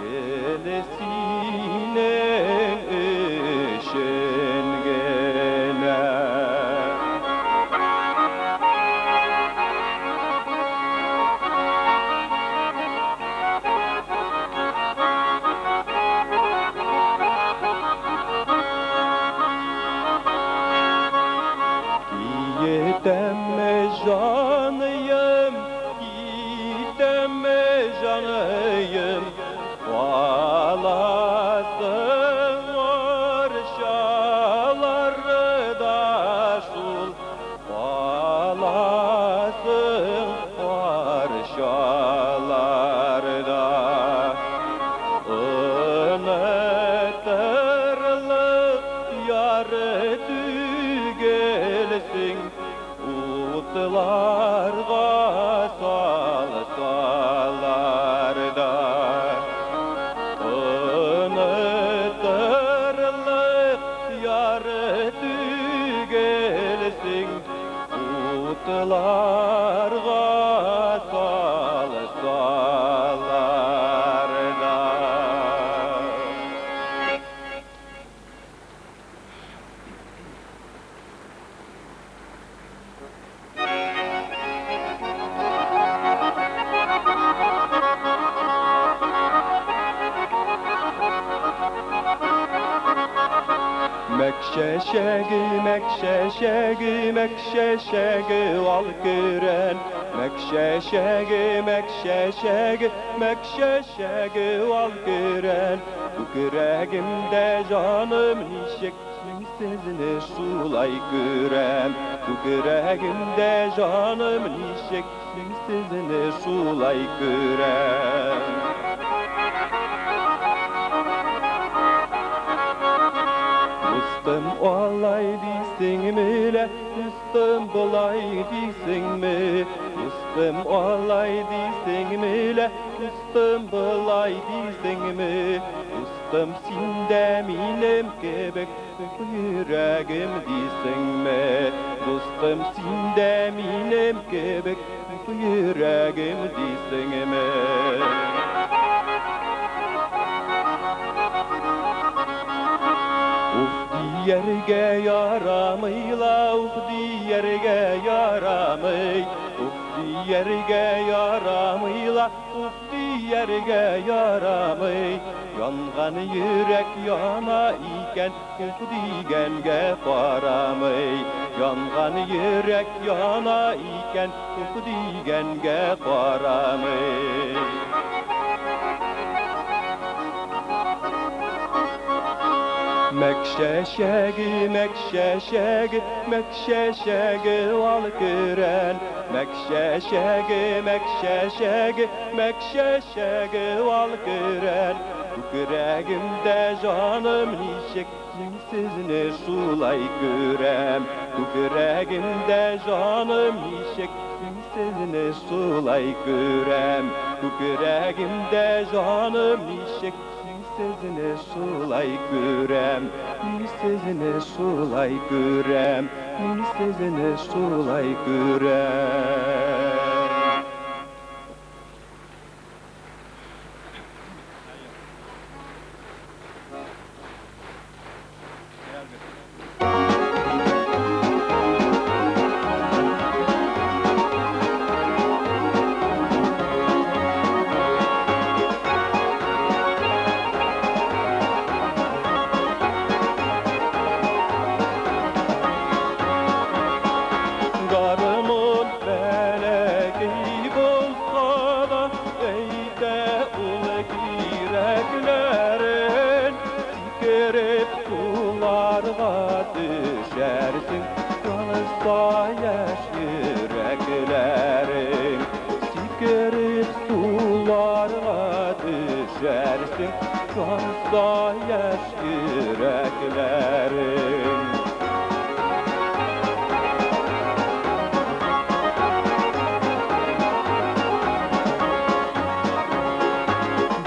гел синең өчен генә. Китәм җаныем, китәм җаныем, каласың арчаларда шул, каласың арчаларда. Онытырлык яр түгелсең, утларга салсалар да. Онытырлык яр түгелсең, утларга салсалар да. Мәкшәшәге, мәкшәшәге, мәкшәшәге ал көрән. Мәкшәшәге, мәкшәшәге, мәкшәшәге ал көрән. Күкрәгемдә җаным ничек мин сезне шулай күрәм. Күкрәгемдә җаным ничек мин сезне шулай күрәм. Дустым, алай дисеңме лә, дустым, болай дисеңме? Дустым, алай дисеңме лә, дустым, болай дисеңме? Дустым, син дә минем кебек йөрәгем дисеңме? Дустым, син дә минем кебек йөрәгем дисеңме? Уф дияргә ярамый ла, уф дияргә ярамый. Уф дияргә ярамый ла, уф дияргә ярамый. Янган йөрәк яна икән, уф дигәнгә карамый. Янган йөрәк яна икән, уф дигәнгә карамый. Мәкшәшәге, мәкшәшәге, мәкшәшәге ал көрән. Мәкшәшәге, мәкшәшәге, мәкшәшәге ал көрән. Күкрәгемдә җаным ничек мин сезне шулай күрәм. Күкрәгемдә җаным ничек мин сезне шулай күрәм. Күкрәгемдә җаным ничек мин сезне шулай күрәм. Мин сезне шулай күрәм. Мин сезне шулай күрәм. Гармун бәләкәй булса да, әйтә ул кирәкләрен. Сикереп кулларга төшәрсең, янса яшь йөрәкләрең. Сикереп суларга төшәрсең, керфекләрең.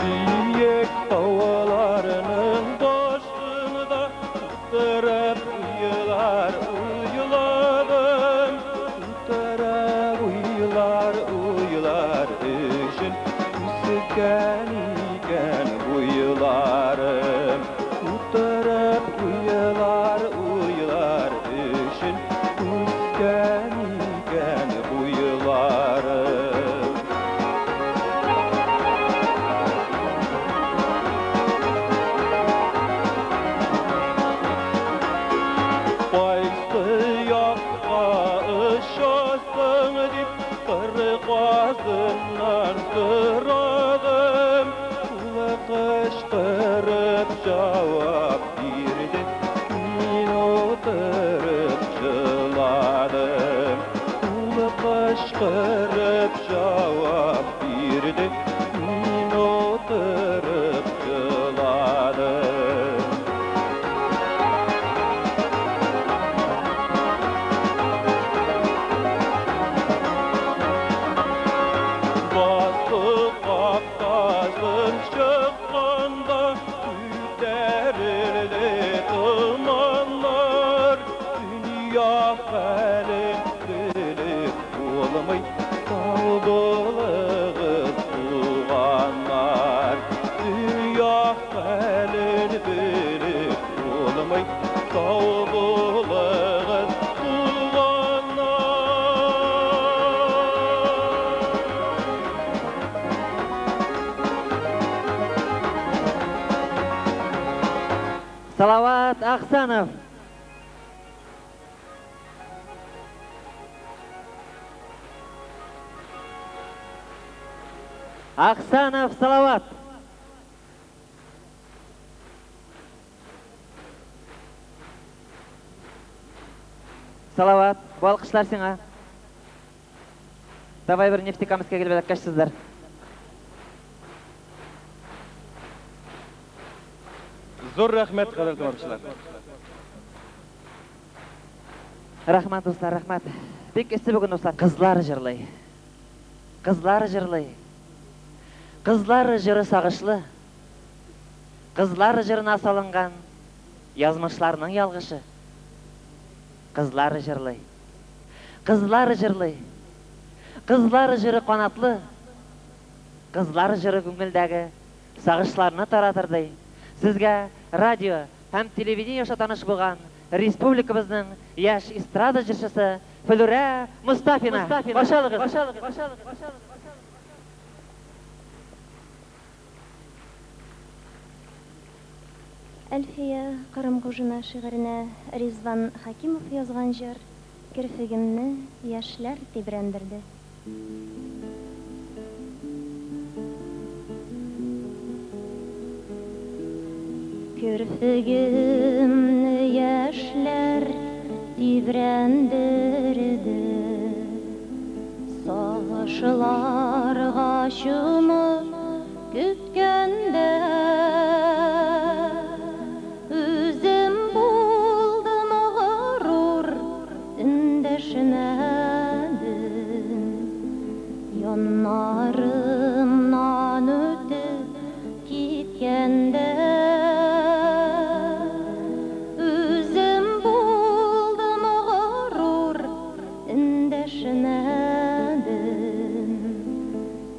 Биек тауларның башында утырып уйлар уйладым, утырып уйлар уйлар өчен үскән икән буйларым. Утырып уйлар уйлар өчен үскән икән буйларым. Кайсы якка очасың дип кыр казыннан сорадым. Ул кычкырып җавап бирде, мин утырып җыладым. Ул кычкырып җавап бирде, мин утырып җыладым. Басы капкасын чыкканда күтәрелде томаннар. Дөнья хәлен белеп булмый, сау булыгыз, туганнар. Дөнья хәлен белеп булмый, сау булыгыз, туганнар. Салават Ахсанов. Ахсанов Салават. Салават, бу алкышлар сиңа. Давай бер Нефтекамскка килеп эләккәчсезләр. Зур рәхмәт, кадерле тамашачылар. Рәхмәт, дуслар, рәхмәт. Бик эссе бүген, дуслар. Кызлар җырлый. Кызлар җырлый. Кызлар җыры сагышлы. Кызлар җырына салынган язмышларның ялгышы. Кызлар җырлый. Кызлар җырлый. Кызлар җыры канатлы. Кызлар җыры күңелдәге сагышларны таратырдай. Сезгә радио һәм телевидение аша таныш булган республикабызның яшь эстрада җырчысы Флүрә Мустафина. Каршы алыгыз. Әлфия Кырымгужина шигыренә Ризван Хәкимов язган җыр Керфегемне яшьләр тибрәндерде. Керфегемне яшьләр тибрәндерде, сагышларга чумып көткәндә үзем булдым горур, эндәшмәдем, яннарымнан үтеп киткәндә. Үзем булдым горур, эндәшмәдем,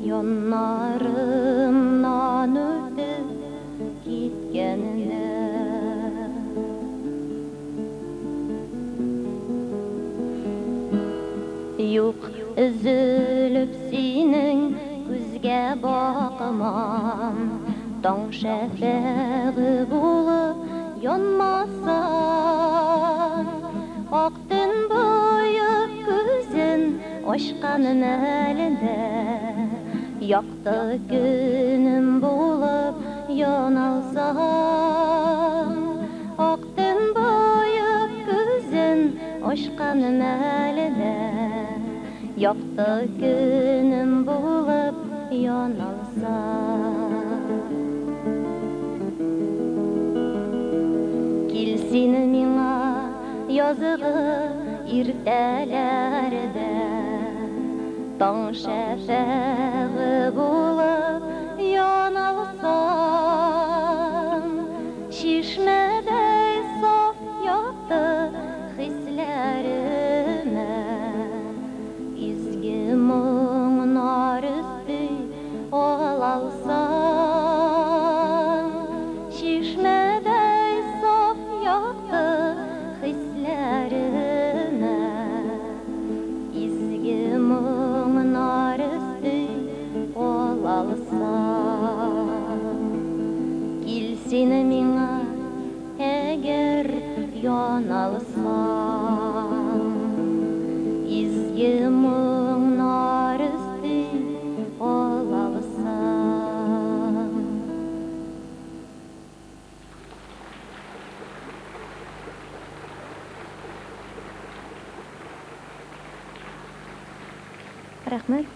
яннарымнан үтеп киткәндә. Юк, өзелеп синең күзгә бакмам, таң шәфәгы булып янмасам, ак төн буе күзен ачкан мәлендә, якты көнем булып яналсам, ак төн буе күзен ачкан мәлендә, якты көнем булып яналсам. Язгы иртәләрдә таң шәфәгы булып яналсам, чишмәдәй саф якты хисләремә изге моңнар өсти алалсам, чишмәдәй саф якты хисләремә изге моңнар өсти алалсам. Кил син миңа, әгәр яналсаң, изге моңнар өсти алалсам. Рәхмәт.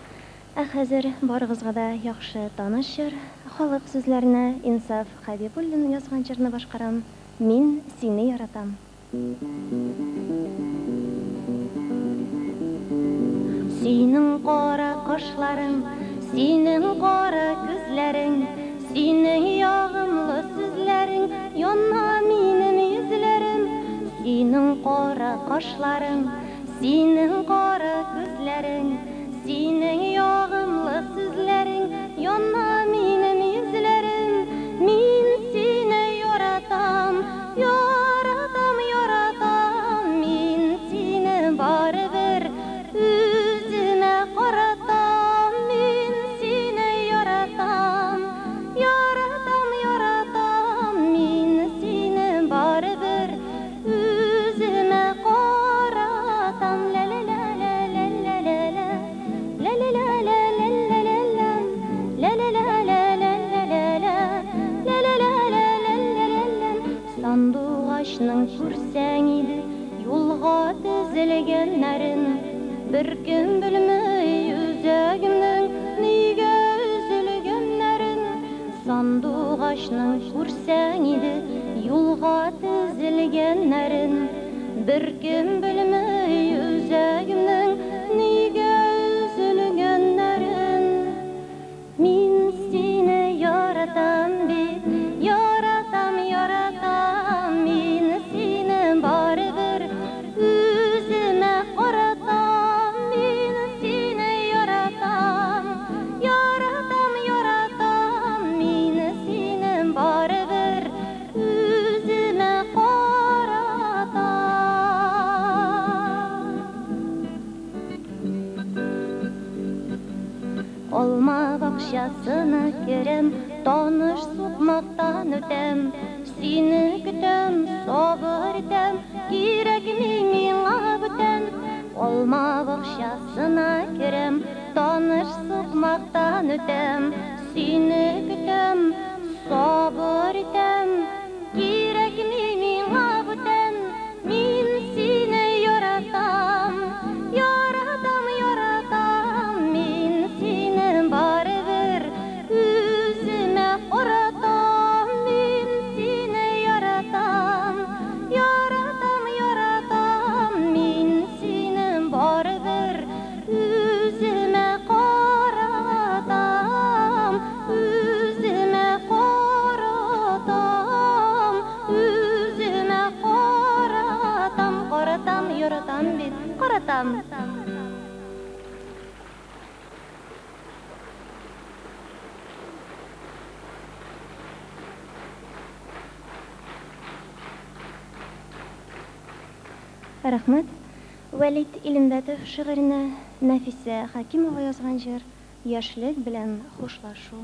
Ә хәзер барыгызга да яхшы таныш җыр, халык сүзләренә Инсаф Хәбибуллин язган җырны башкарам. Мин сине яратам. Синең кара кашларың, синең кара күзләрең, синең ягымлы сүзләрең яна минем йөзләрем. Синең кара кашларың, синең кара күзләрең, синең ягымлы сүзләрең яна минем йөзләрем. Мин сине яратам, яратам, яратам. Мин сине барыбер үземә каратам. Мин сине яратам, яратам, яратам. Мин сине барыбер үземә каратам. Ла-ла-ла-ла-ла-ла-ла. Ла-ла-ла-ла-ла-ла-ла. Ла-ла-ла-ла-ла-ла-ла. Ла-ла-ла-ла-ла-ла-ла. Сандугачның күрсәң иде юлга тезелгәннәрен, беркем белми үзәгемнең нигә өзелгәннәрен. Сандугачның күрсәң иде юлга тезелгәннәрен, беркем белми үзәгемнең нигә өзелгәннәрен. Мин сине яратам бит, яратам, яратам. Мин сине барыбер үземә каратам. Мин сине яратам, яратам, яратам. Мин сине барыбер үземә каратам. Алма бакчасына керәм, таныш сукмактан үтәм. Сине көтәм, сабыр итәм, кирәкми миңа бүтән. Алма бакчасына керәм, таныш сукмактан үтәм. Сине көтәм, сабыр итәм, кирәкми миңа бүтән. Мин сине яратам, яратам, яратам. Мин сине барыбер үземә каратам. Мин сине яратам, яратам, яратам. Мин сине барыбер үземә каратам, үземә каратам, үземә каратам, каратам, яратам бит, каратам. Рәхмәт. Вәлид Илембәтов шигыренә Нәфисә Хәкимова язган җыр Яшьлек белән хушлашу.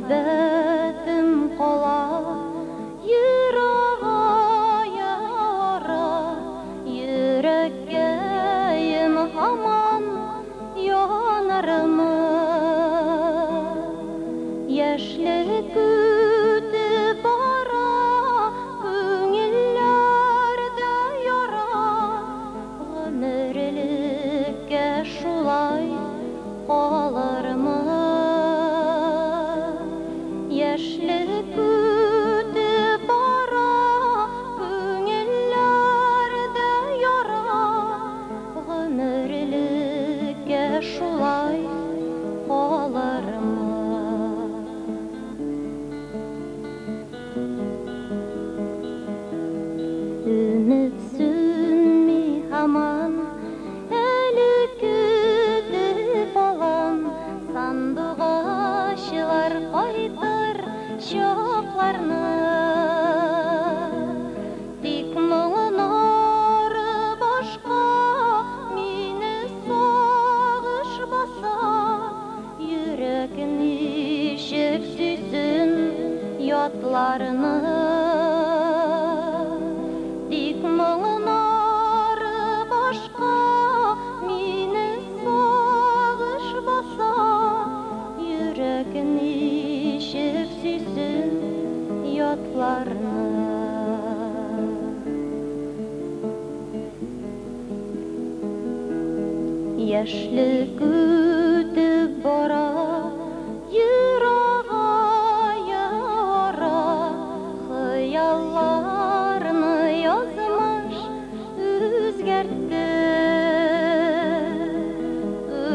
Мәхәббәтем кала ерагая ара, йөрәккәем һаман янармы? Яшьлек үтеп бара, күңелләрдә яра, гомерлеккә шулай калырмы? ятларны. Тик моңнары башка мине сагыш баса, йөрәк ничек сөйсен ятларны. Яшьлек үтеп бара, ерагая ара, хыялларны язмыш үзгәртте.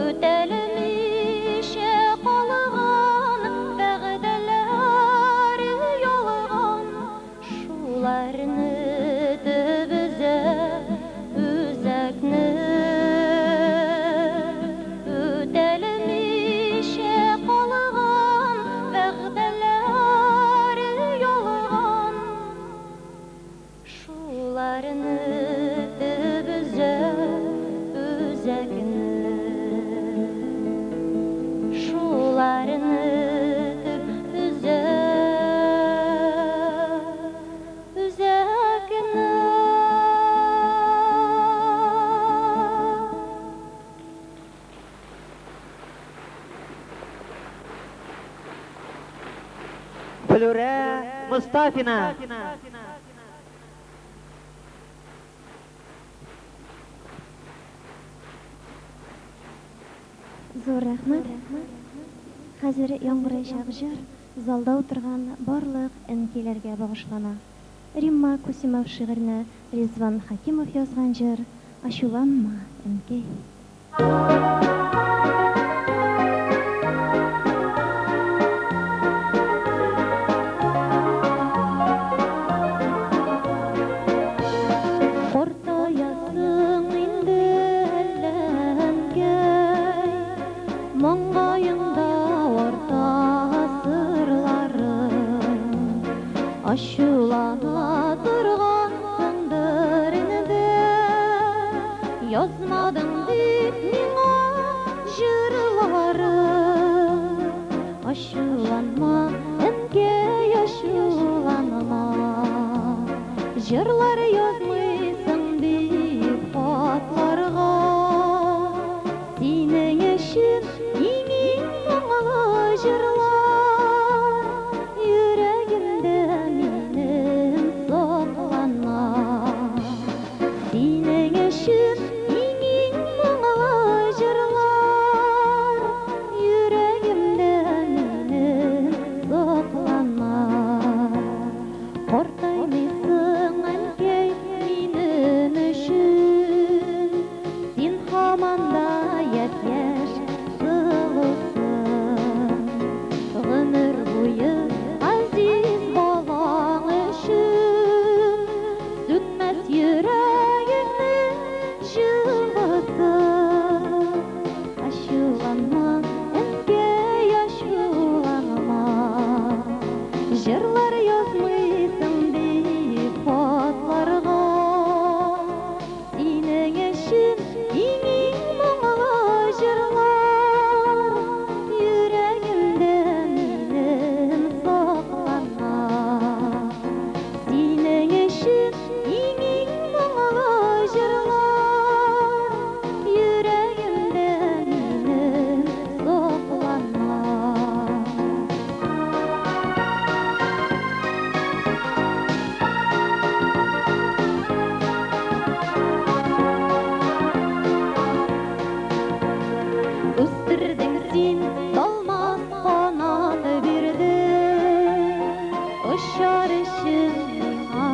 Үтәлмичә калган вәгъдәләр ялган, шуларны өтеп өзә үзәкне. Үтәлмичә калган вәгъдәләр ялган, шуларны өтеп өзә үзәкне. Шуларны өтеп өзә үзәкне. Флүрә Мостафина. Зур рәхмәт. Хәзер яңгыраячак җыр залда утырган барлык әнкәйләргә багышлана. Римма Кусимов шигыренә Ризван Хәкимов язган җыр Ачуланма, әнкәй. Картаясың инде әллә, әнкәй, маңгаеңда арта сырларың. Ачулана торгансыңдыр инде, язмадың дип миңа җырларың. Ачуланма, әнкәй, ачуланма, җырлар язмыйсың дип хатларга. Синең өчен иң-иң моңлы җырлар йөрәгемдә минем саклана. Синең өчен иң-иң моңлы җырлар йөрәгемдә минем саклана. Картаймыйсың, әнкәй, минем өчен, син һаман да япь-яшь сылусың. Гомер буе газиз балаң өчен сүнмәс йөрәгеңнең җылысы. Ачуланма, әнкәй, ачуланма, җырлар язмыйсың дип хатларга. Синең өчен иң-иң моңлы җырлар йөрәгемдә минем саклана. Синең өчен иң-иң моңлы җырлар йөрәгемдә минем саклана. Үстердең син, талмас канат бирдең, очар өчен миңа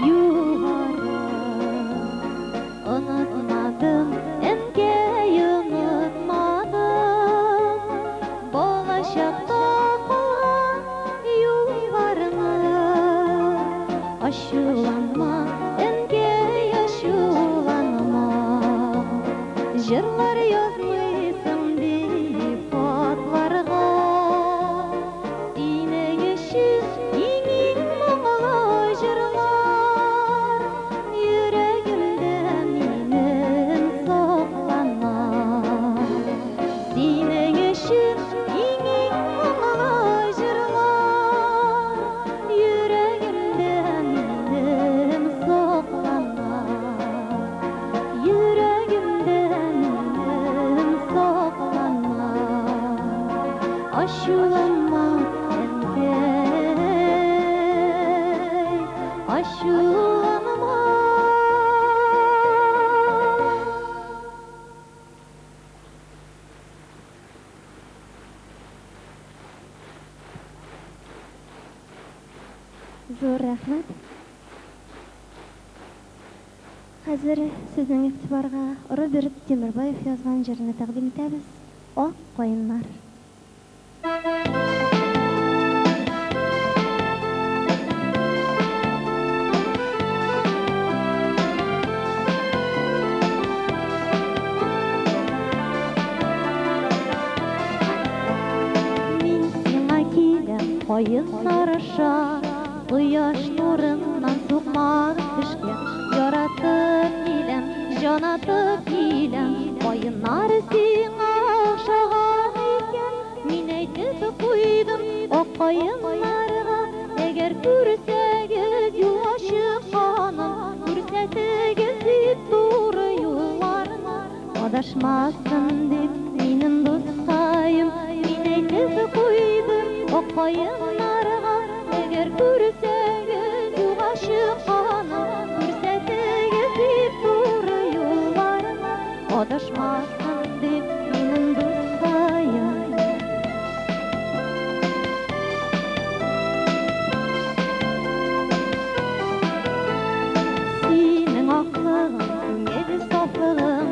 югары. Онытмадым, әнкәй, онытмадым, балачакта калган юлларны. Ачуланма, әнкәй, ачуланма, җырлар язмыйсың дип хатларга. Синең өчен иң-иң моңлы җырлар йөрәгемдә минем саклана. Синең өчен иң-иң моңлы җырлар Ачуланма, әнкәй, ачуланма. Зур рәхмәт. Хәзер сезнең игътибарга Роберт Тимербаев язган җырны тәкъдим итәбез. Ак каеннар. Мин сиңа киләм каеннар аша, кояш нурыннан сукмак төшкән. Яратып киләм, җан атып киләм, каеннар сиңа охшаган икән. Мин әйтеп куйдым ак каеннарга, әгәр күрсәгез юлга чыкканын, күрсәтегез дип туры юлларны, адашмасын дип минем дускаем. Мин әйтеп куйдым ак каеннарга, әгәр күрсәгез юлга чыкканын, күрсәтегез дип туры юлларны, адашмасын дип минем дускаем. Синең аклыгың, күңел сафлыгың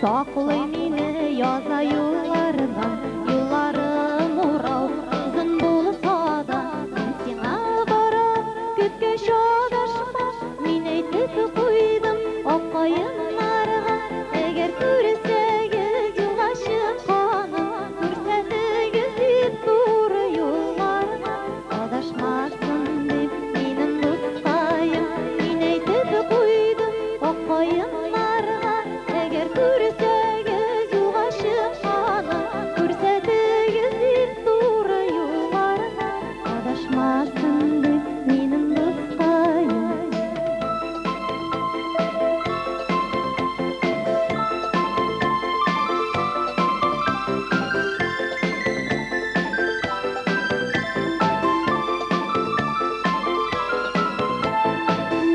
саклый мине яза юллардан. Юлларым урау, озын булса да, мин сиңа барам, көткәч адашма. Мин әйтеп куйдым ак каеннарга, әгәр күрсәгез юлга чыкканын, күрсәтегез дип туры юлларны, адашмасын дип минем дускаем. Мин әйтеп куйдым ак каеннарга, әгәр күрсәгез юлга чыкканын, күрсәтегез дип туры юлларны, адашмасын дип минем дускаем.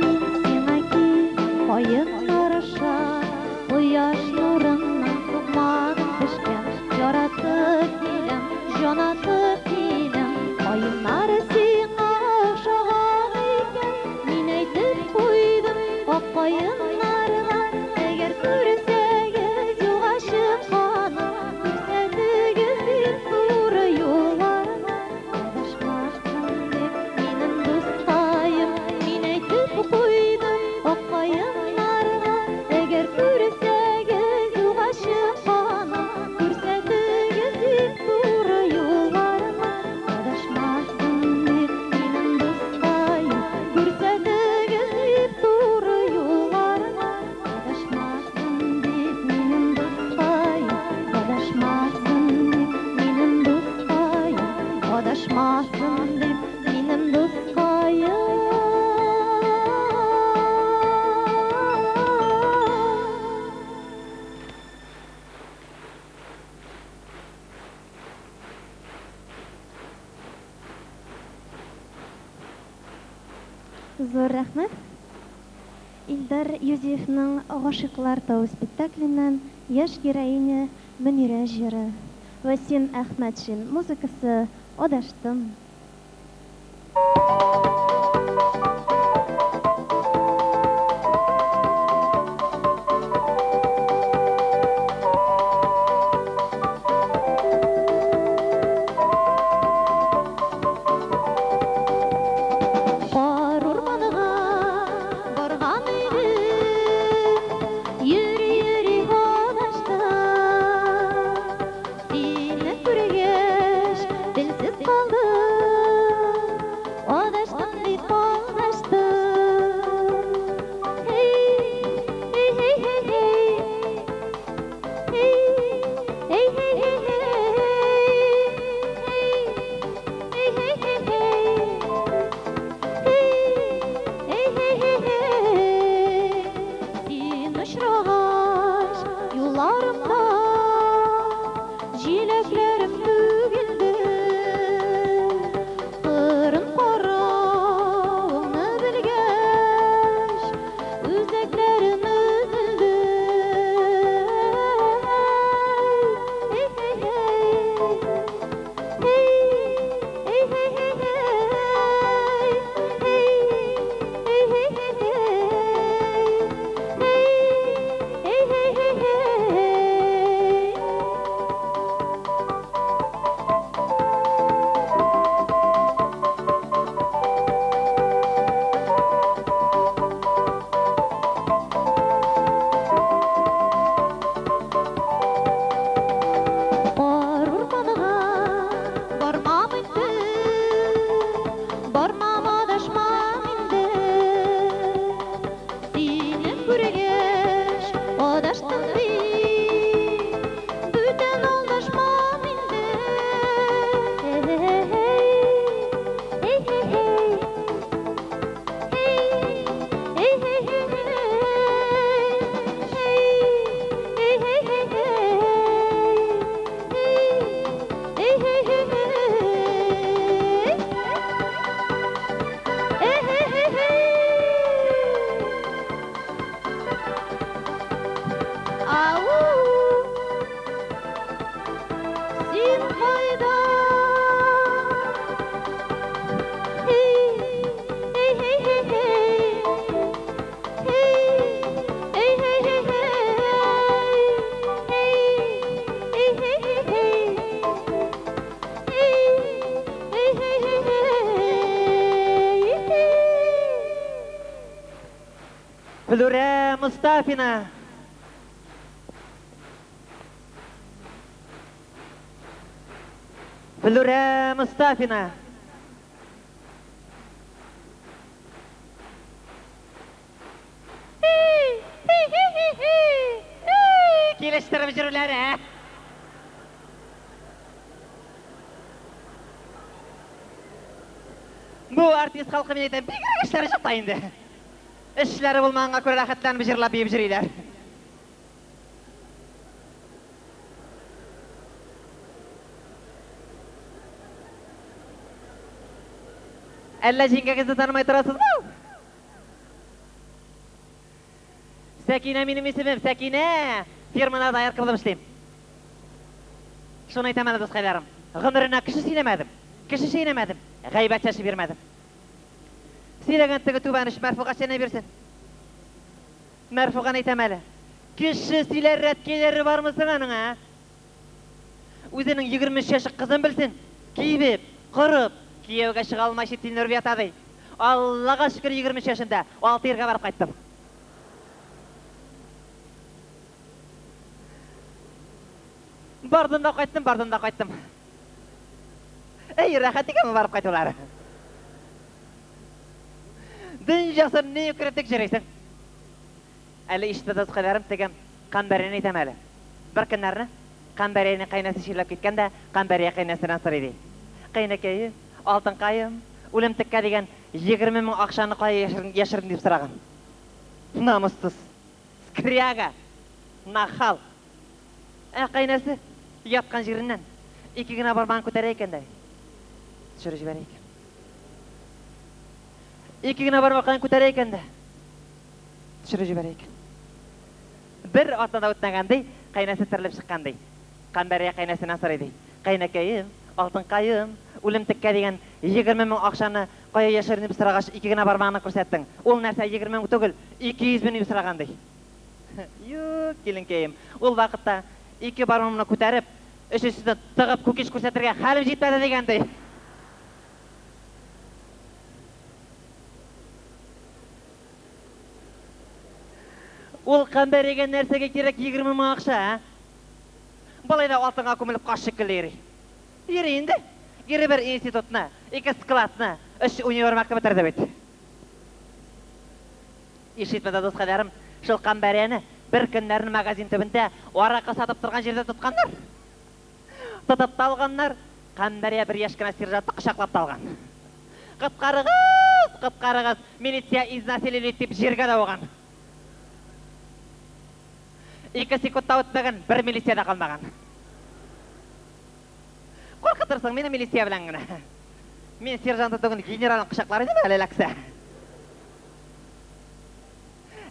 Мин сиңа килдем каеннар аша, кояш нурыннан сукмагым төшкән. Яратып киләм, җан атып киләм, каеннар сиңа охшаган икән. Мин әйтеп куйдым ак каеннарга, әгәр күрсәгез юлга чыкканын, күрсәтегез дип туры юлларны, адашмасын дип минем дускаем. Мин әйтеп куйдым ак каеннарга, әгәр күрсәгез юлга чыкканын, күрсәтегез дип туры юлларны, адашмасын дип минем дускаем. Күрсәтегез дип туры юлларны, адашмасын дип минем дускаем. Адашмасын дип минем дускаем. Адашмасын дип минем дускаем. Зур рәхмәт. Илдар Юзиевның Гашыйклар тавы спектакленнән яшь героиня Мөнирә җыры. Васим Әхмәтшин музыкасы Адаштым. Кар урманга барган идем, йөри-йөри адаштым. Сине күргәч, телсез калдым. Бармам инде, бармам, адашмам инде. Сине күргәч, адаштым бит, бүтән алдашмам инде. Эй, эй, эй, эй, эй, эй, эй, эй, эй, эй, эй, эй, эй, эй, эй. Ау, син кайда? Эй, эй, эй, эй, эй, эй, эй, эй, эй, эй, эй, эй, эй, эй, эй, эй. Флүрә Мостафина. Флүрә Мостафина. Килештереп йөрүләр, ә? Бу артист халкы, мин әйтәм, бигрәк эшләре чыкта инде. Эшләре булмаганга күрә рәхәтләнеп җырлап биеп йөриләр. Әллә җиңгәгезне танымай торасызмы? Сәкинә минем исемем, Сәкинә. Фирмада доярка булып эшлим. Шуны әйтәм әле, дускайларым. Гомеренә кеше сөйләмәдем, кеше чәйнәмәдем, гайбәт чәчеп йөрмәдем. Сөйләгән теге түбән оч Мәрфуга чәйнәй бирсен. Мәрфуганы әйтәм әле. Кеше сөйләр рәткәйләре бармы соң аның, ә? Үзенең 23 яшьлек кызын белсен. Кибеп, корып, кияүгә чыга алмай тилмереп ята ди. Аллага шөкер, 23 яшендә 6 иргә барып кайттым. Бардым да кайттым, бардым да кайттым. Эй, рәхәт икән барып кайтулары. Дөньясын ни үкереп йөрисең? Әле ишетә, дускайларым, теге Камбәрәне әйтәм әле. Бер көннәрне Камбәрәнең кайнасы чирләп киткән дә, Камбәрә кайнасыннан сорый ди. Кайнакаем, алтынкаем, үлемтеккә дигән 20 мең акчаны кая яшердең дип сораган. Намуссыз. Скряга. Нахал. Ә кайнасы яткан җиреннән ике генә бармагын күтәрә икән дә, төшереп җибәрә икән. Ике генә бармагын күтәрә икән дә, төшереп җибәрә икән. Бер атна да үтмәгән ди, кайнасы терелеп чыккан ди. Камбәрия кайнасыннан сорый ди. Кайнакаем, алтынкаем, үлемтеккә дигән 20 мең акчаны кая яшердең дип сорагач, ике генә бармагына күрсәттең. Ул нәрсә 20 мең түгел, 200 мең дип сораган ди. Юк, киленкәем, ул вакытта ике бармагымны күтәреп, өченчесен тыгып кукиш күрсәтергә хәлем җитмәде дигән ди. Ул Камбәригә нәрсәгә кирәк 20 мең акча, ә? Болай да алтынга күмелеп каш шикелле йөри. Йөри инде. Ире бер институтны, ике складны, өч универмагны бетерде бит. Ишетмәде, дускайларым, шул Камбәрәне бер көннәрне магазин төбендә аракы сатып торган җирдә тотканнар. Тотып та алганнар. Камбәрә бер яшь кенә сержантны кочаклап та алган. Коткарыгыз, коткарыгыз, милиция изнасилили дип җиргә дә ауган. 2 секунд та үтмәгән, бер милиция дә калмаган. Куркытырсың мине милиция белән генә. Мин сержантны түгел, генералны кочаклар идем әле эләксә.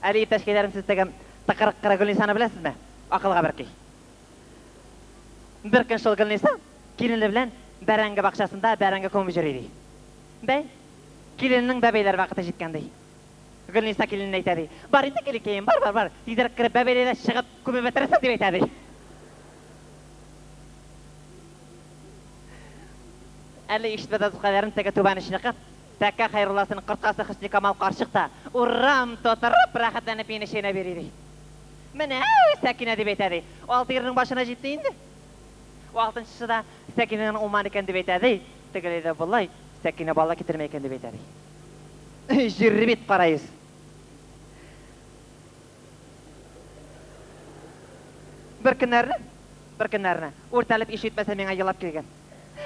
Әле, иптәшкәйләрем, сез теге тыкрык кыры Гөлнисаны беләсезме? Акылга бер көй. Бер көн шул Гөлниса килене белән бәрәңге бакчасында бәрәңге күмеп йөри ди. Бәй, киленнең бәбәйләр вакыты җиткән ди. Гөлниса килененә әйтә ди. Бар инде, киленкәем, бар, бар, бар. Тизрәк кереп бәбәйләргә чыгып күмеп бетерерсең дип әйтә ди. Әле ишетмәде, дускайларым, теге түбән очныкы. Тәкә Хәйрулласының корткасы Хөсникамал карчык та урам тутырып рәхәтләнеп мине чәйнәп йөри ди. Менә Сәкинә дип әйтә ди. Алты ирнең башына җитте инде. Алтынчысы да Сәкинәнең уңман икән дип әйтә ди. Тегеләй дә болай, Сәкинә бала китерми икән дип әйтә, ди. Җире бит кара йөз. Бер көннәрне, бер көннәрне, үртәлеп иш итмәсә миңа елап килгән.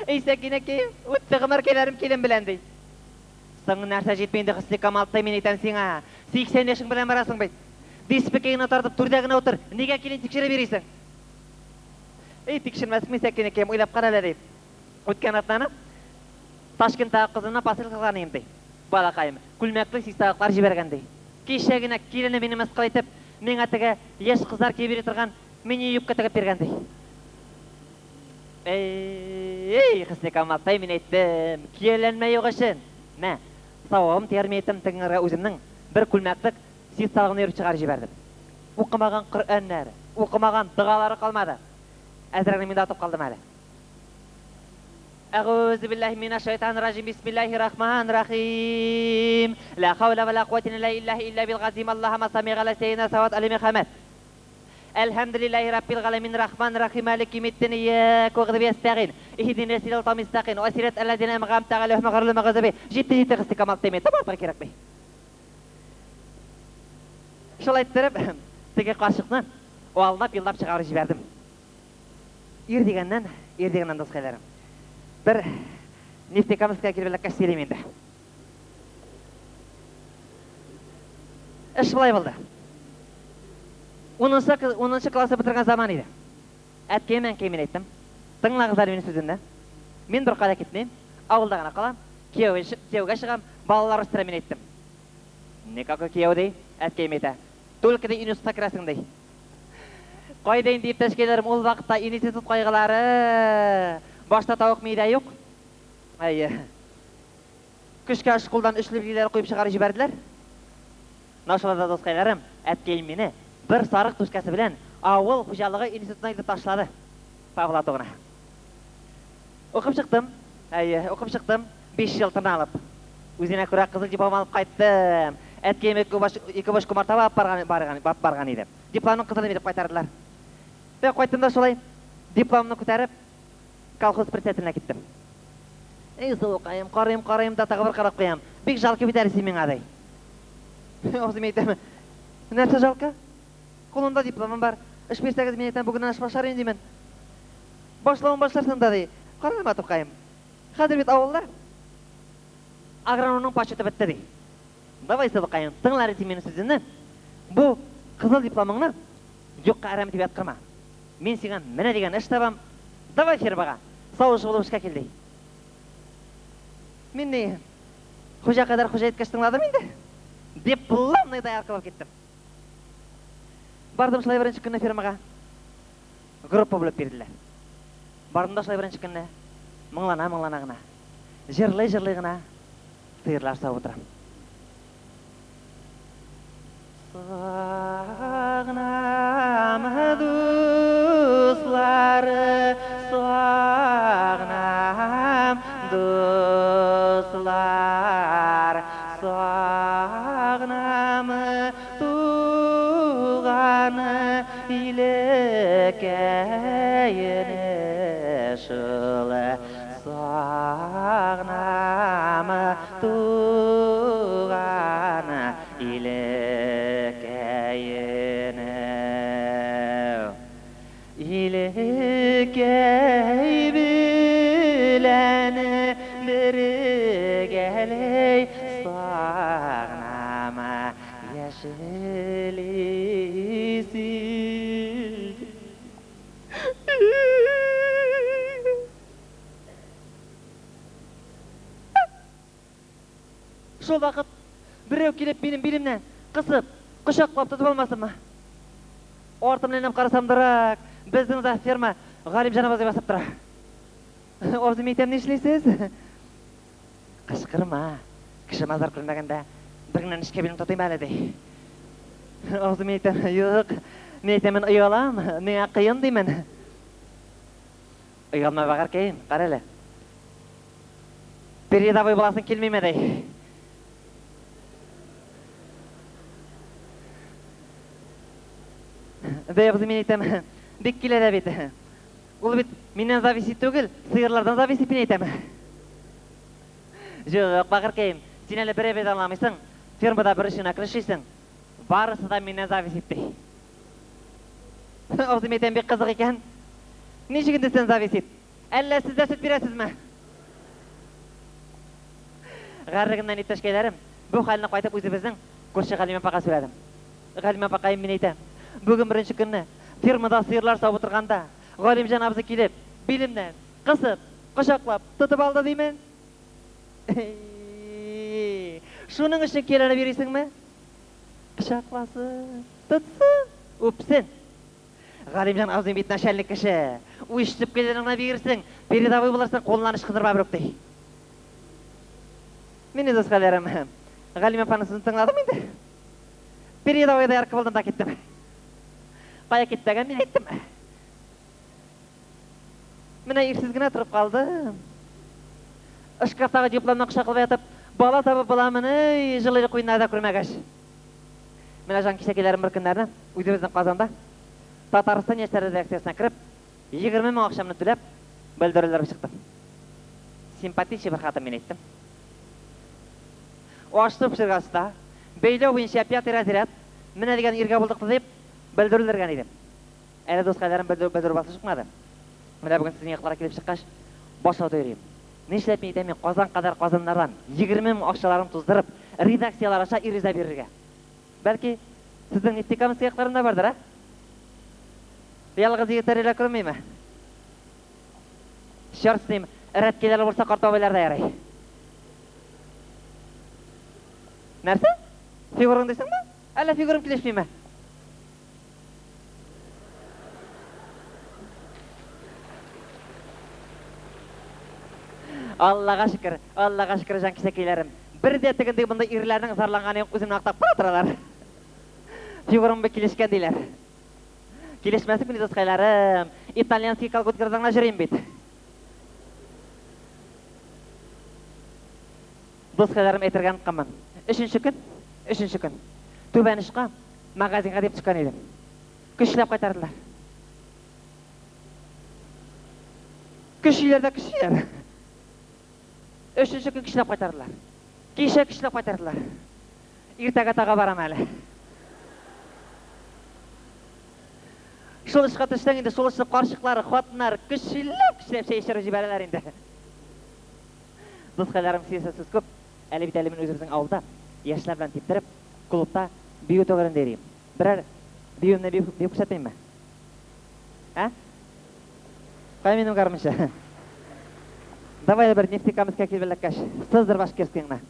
Эй, Сәкинәкәем, үтте гомеркәйләрем килен белән, ди. Соң нәрсә җитми инде, Хөсникамалтай, мин әйтәм сиңа. 80 яшең белән барасың бит. Дисбекәеңне тартып түрдә генә утыр, нигә килен тикшереп йөрисең? Эй, тикшермәсме Сәкинәкәем, уйлап кара әле, ди. Үткән атнаны Ташкенттагы кызына посылка кылган идем, ди. Балакаем, күлмәкле чисталыклар җибәргән, ди. Кичә генә килене мине мыскыл итеп, миңа теге яшь кызлар киеп йөри торган мини-юбка тегеп биргән, ди. Эй, Хөсникамалтай, мин әйттем, кияләнмә юк өчен. Мә, савабым тияр, мин әйттем, тегеңәргә үземнең бер күлмәклек чисталыгын йөреп чыгарып җибәрдем. Укымаган Коръәннәре, укымаган догалары калмады. Әзрәкне мин дә отып калдым әле. Әгузе биллаһи минәш шайтанир раҗим бисмиллаһир рахманир рахим. Ла хаула ва ла куәтә илля илля бил газим Аллаһумма салли галя сәййидина Сават али Мөхәммәд. Әлхәмдүлиллаһи раббил галәмин рахман рахим малики юмиддин ияка нәгъбуду ва нәстәгыйн. Иһдина сираtal мустәкыйм ва сираtal лазина ан'амта алейһим гайрил магъзуби. Җитте, җитте, Хөсникамал тими. Тым артыгы кирәкми. Шулай иттереп, теге карчыкны алдап еллап чыгарып җибәрдем. Ир дигәннән, ир дигәннән, дускайларым. Бер Нефтекамскка килеп эләккәч сөйлим инде. Эш болай булды. Унынчы, унынчы классны бетергән заман иде. Әткәем, әнкәем, мин әйттем. Тыңлагыз әле минем сүземне. Мин беркая китмим. Авылда гына калам. Кияү, кияүгә чыгам, балалар үстерәм, мин әйттем. Никакой кияү ди, әткәем әйтә. Только ди институтка керәсең ди. Кайда инде, иптәшкәйләрем, ул вакытта институт кайгылары. Башта тавык мие дә юк. Әйе. Көчкә школдан өчле билгеләр куеп чыгарып җибәрделәр. Менә шуларда, дускайларым, әткәем мине бер сарык түшкәсе белән авыл хуҗалыгы институтына илтеп ташлады. Павлатовна. Укып чыктым. Әйе, укып чыктым. 5 ел тырналып. Үзенә күрә кызыл диплом алып кайттым. Әткәем ике баш, ике баш комарта барып барган, барган, барып барган иде. Дипломның кызылын биреп кайтардылар. Вә кайттым да шулай, дипломны күтәреп, колхоз председателенә киттем. Эй, сылукаем, карыйм, карыйм да тагы бер карап куям. Бик жалко бит әле син миңа, ди. Абзый, мин әйтәм, нәрсә жалко? Кулымда дипломым бар. Эш бирсәгез, мин әйтәм, бүгеннән эш башлар идем, димен. Башлавын башларсың да, ди. Кара әле, матуркаем. Хәзер бит авылда агрономның почеты бетте, ди. Давай, сылукаем, тыңла әле син минем сүземне. Бу кызыл дипломыңны юкка әрәм итеп яткырма. Мин сиңа менә дигән эш табам. Давай фермага. Савучы булып эшкә кил, ди. Мин ни, хуҗа кадәр хуҗа әйткәч тыңладым инде. Дипломный доярка булып киттем. Бардым шулай беренче көнне фермага. Группа бүлеп бирделәр. Бардым да шулай беренче көнне. Моңлана-моңлана гына. Җырлый-җырлый гына сыерлар савып утырам. Сагынам, дуслар, сагынам, дуслар, сагынам туган илекәйне шул, сагынам туган илекәйне. Илекәй белән бергәләй сагынам яшел исил. Шул вакыт берәү килеп минем билемнән кысып, кочаклап тотып алмасынмы? Артымны әйләнеп карасам, дурак, безнең завферма Галимҗан абзый басып тора. Абзый, мин әйтәм, нишлисез? Кычкырма, кеше мазар күрмәгәндә бер генә нечкә билен тотыйм әле, ди. Абзый, мин әйтәм, юк, мин әйтәм, мин оялам, миңа кыен, димен. Оялма, бәгырькәем, кара әле. Передовой буласың килмиме, ди. Бәй, абзый, мин әйтәм, бик килә дә бит. Ул бит миннән зависит түгел, сыерлардан зависит, мин әйтәм. Юк, бакыркаем, син әле бер әйбер аңламыйсың. Фермада бер эш генә эшлисең. Барысы да миннән зависит ди. Абзый, әйтәм, бик кызык икән. Ничек инде син зависит? Әллә сез дә сөт бирәсезме? Гаррыгыннан иптәшкәйләрем, бу хәлне кайтып үзебезнең күрше Галимә апага сөйләдем. Галимә апакаем, мин әйтәм, бүген беренче көнне фермада сыерлар савып утырганда, Галимҗан абзый килеп, билемнән кысып, кочаклап, тотып алды димен. Шуның өчен киләнеп йөрисеңме? Кочакласын, тотсын, үпсен. Галимҗан абзый бит начальник кеше. Үч төпкеләрен генә бирсең, передовой булырсың, кулыннан ычкындырма берүк ди. Мин үз хәлләрем. Галимә апаның сүзен тыңладым инде. Передовойда яркы булдым да киттем. Кая китмәгән мин әйттем. Менә ирсез генә торып калдым. Шкафтагы дипломны кочаклап ятып, бала табып буламыни, җылы куеннарда күрмәгәч. Менә җан кисәкәйләрем бер көннәрне үзебезнең Казанда Татарстан яшьләре редакциясенә кереп, 20 мең акчамны түләп, белдерүләргә чыктым. Симпатичный бер хатын мин әйттем. Ашты пешергә оста, бәйләү буенча пятый разряд, менә дигән иргә булдык дип белдерүләргән идем. Әле дускайларым белдерү басып чыкмады. Менә бүген сезнең якларга килеп чыккач, баш ватып йөрим. Нишләп мин әйтәм, мин Казан кадәр Казаннардан 20 мең акчаларын туздырып, редакцияләр аша ир эзләп йөрергә. Бәлки, сезнең Нефтекамск якларында бардыр, а? Ялгыз егетләр өйлә күренмиме? Черт с ним, рәткәйләр булса карт бабайлар да ярый. Нәрсә? Фигураң дисеңме? Әллә фигурам килешмиме? Аллага шөкер, Аллага шөкер, җан кисәкәйләрем. Бер дә тегендәй монда ирләрнең зарланганы юк, үземне актап кына торалар. Фигурам бик килешкән диләр. Килешмәсен мин дускайларым, итальянский колготкадан гына йөрим бит. Дускайларым әйтергә онытканмын. Өченче көн, өченче көн. Түбән очка магазинга дип төшкән идем. Көчләп кайтардылар. Көчлиләр дә көчлиләр. Өченче көн көчләп кайтардылар. Кичә көчләп кайтардылар. Иртәгә тагы барам әле. Шул эшкә төшсәң инде, шул эшне карчыклар, хатыннар көчләп көчләп чәй эчереп җибәрәләр инде. Дускайларым, сөйләсә сүз күп. Әле бит әле мин үзебезнең авылда яшьләр белән типтереп, клубта бию түгәрәгендә йөрим. Берәр биюемне биеп күрсәтмимме? Ә? Кая минем гармунчы? Давай бер Нефтекамскка килеп эләккәч, сыздыр башкирскийыңны.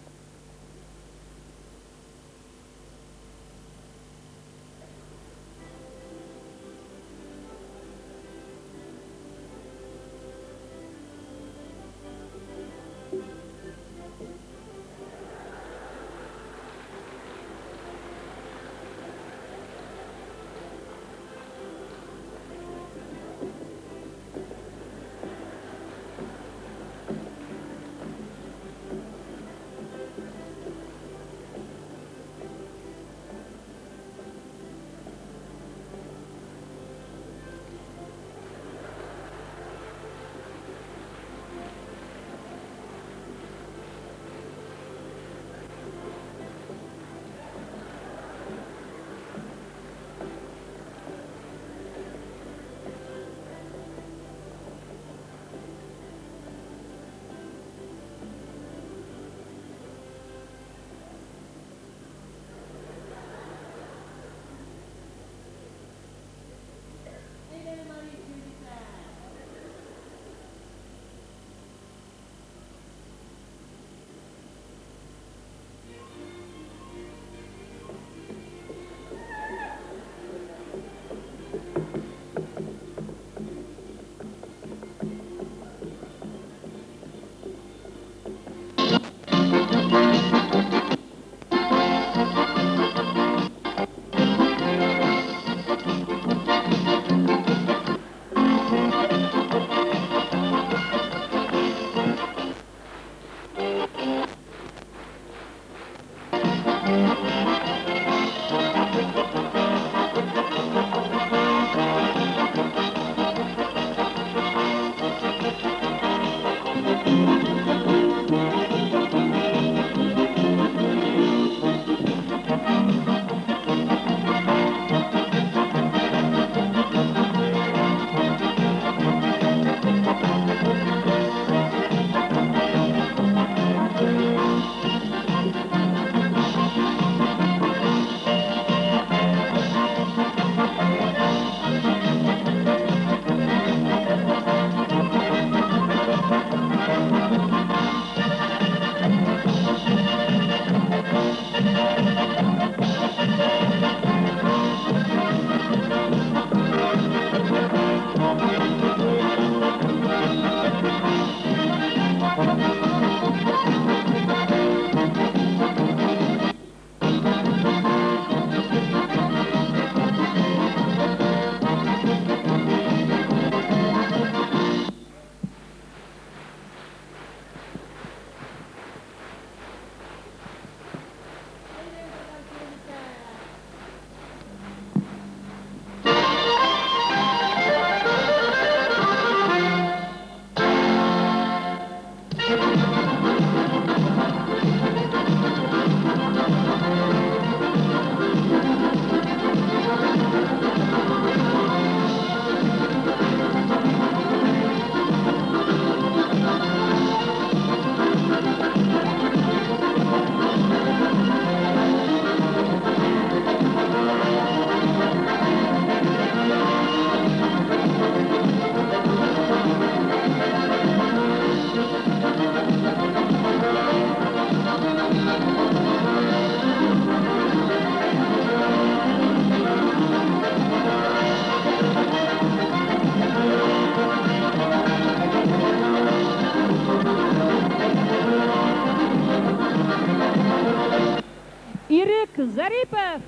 Ирек Зарипов.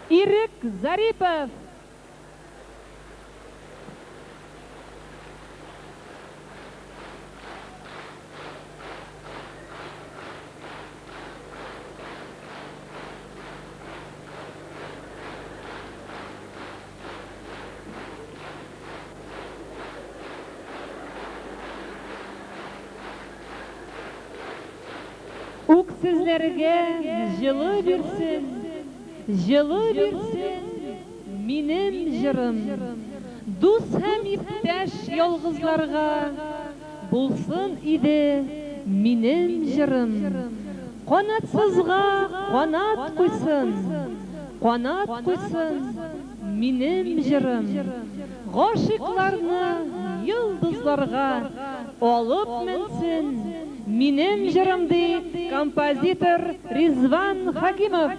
Ирек Зарипов. Үксезләргә җылы бирсен, җылы бирсен минем җырым. Дус һәм иптәш ялгызларга булсын иде минем җырым. Канатсызга канат куйсын, канат куйсын минем җырым. Гашыйкларны йолдызларга алып менсен минем җырым, ди композитор Ризван Хакимов.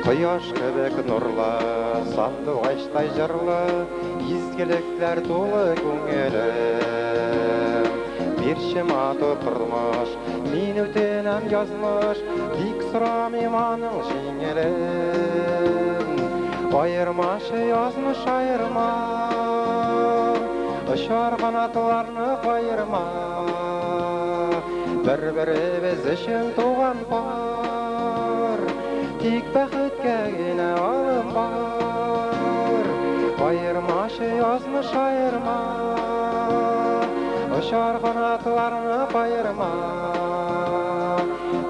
Кояш кебек нурлы, сандугачтай җырлы, изгелекләр тулы күңелем. Бирче матур тормыш, мин үтенәм язмыш, тик сорамыйм аның җиңелен. Аермашы язмыш аерма, очар канатларны каерма. Бер-беребез өчен туган пар, тик бәхеткә генә алым бар. Аермашы язмыш аерма, очар канатларны каерма.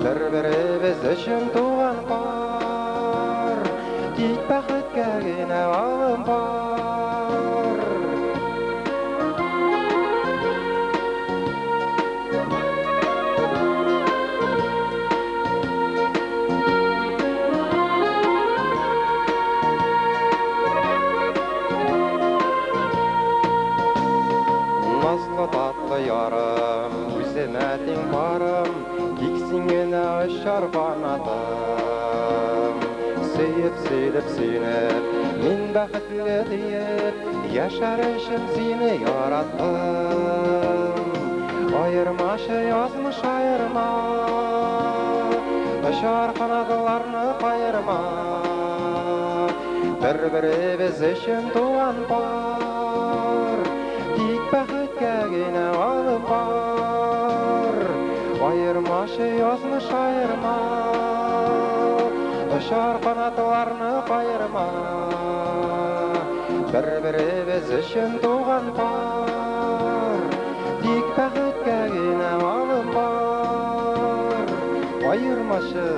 Бер-беребез өчен туган пар, тик бәхеткә генә алым бар. Назлы татлы ярым, үземә тиң барым, тик син генә очар канатым. Сөеп, сөйләп, сөенеп, мин бәхетле диеп, яшәр өчен сине яраттым. Аермашы язмыш аерма, очар канатларны каерма. Бер-беребез өчен туган пар, тик бәхеткә генә алып бар. Аермашы язмыш аерма, очар канатларны каерма. Бер-беребез өчен туган пар, тик бәхеткә генә алып бар. Аермашы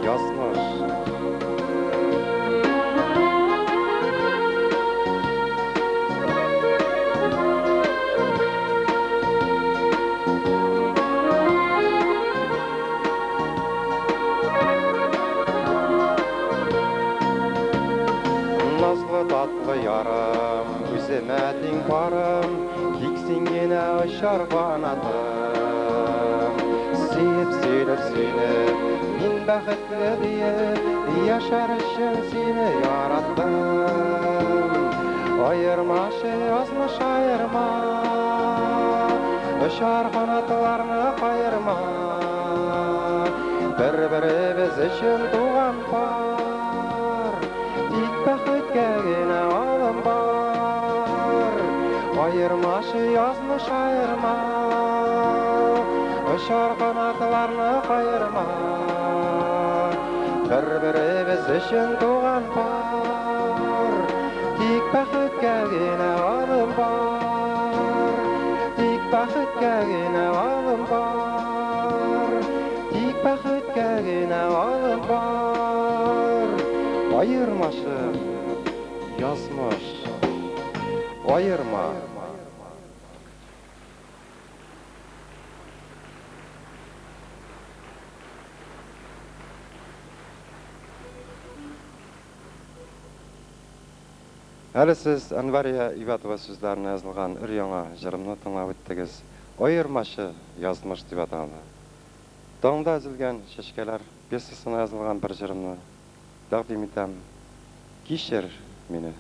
язмыш. Назлы татлы ярым, үземә тиң парым, тик син генә очар канатым. Сөеп, сөйләп, сөенеп, мин бәхетле диеп, яшәр өчен сине яраттым. Аермашы язмыш аерма, очар канатларны каерма. Бер-беребез өчен туган пар, тик бәхеткә генә алым бар. Аермашы язмыш аерма, очар канатларны каерма. Бер-беребез өчен туган пар, тик бәхеткә генә алым бар. Тик бәхеткә генә алым бар. Тик бәхеткә генә алым бар. Аермашы язмыш, аерма. Әле сез Әнвәрия Ибәтова сүзләренә язылган өр-яңа җырымны тыңлап үттегез. Аермачы язмыш дип атала. Таңда өзелгән чәчкәләр пьесасына язылган бер җырымны тәкъдим итәм. Кичер мине.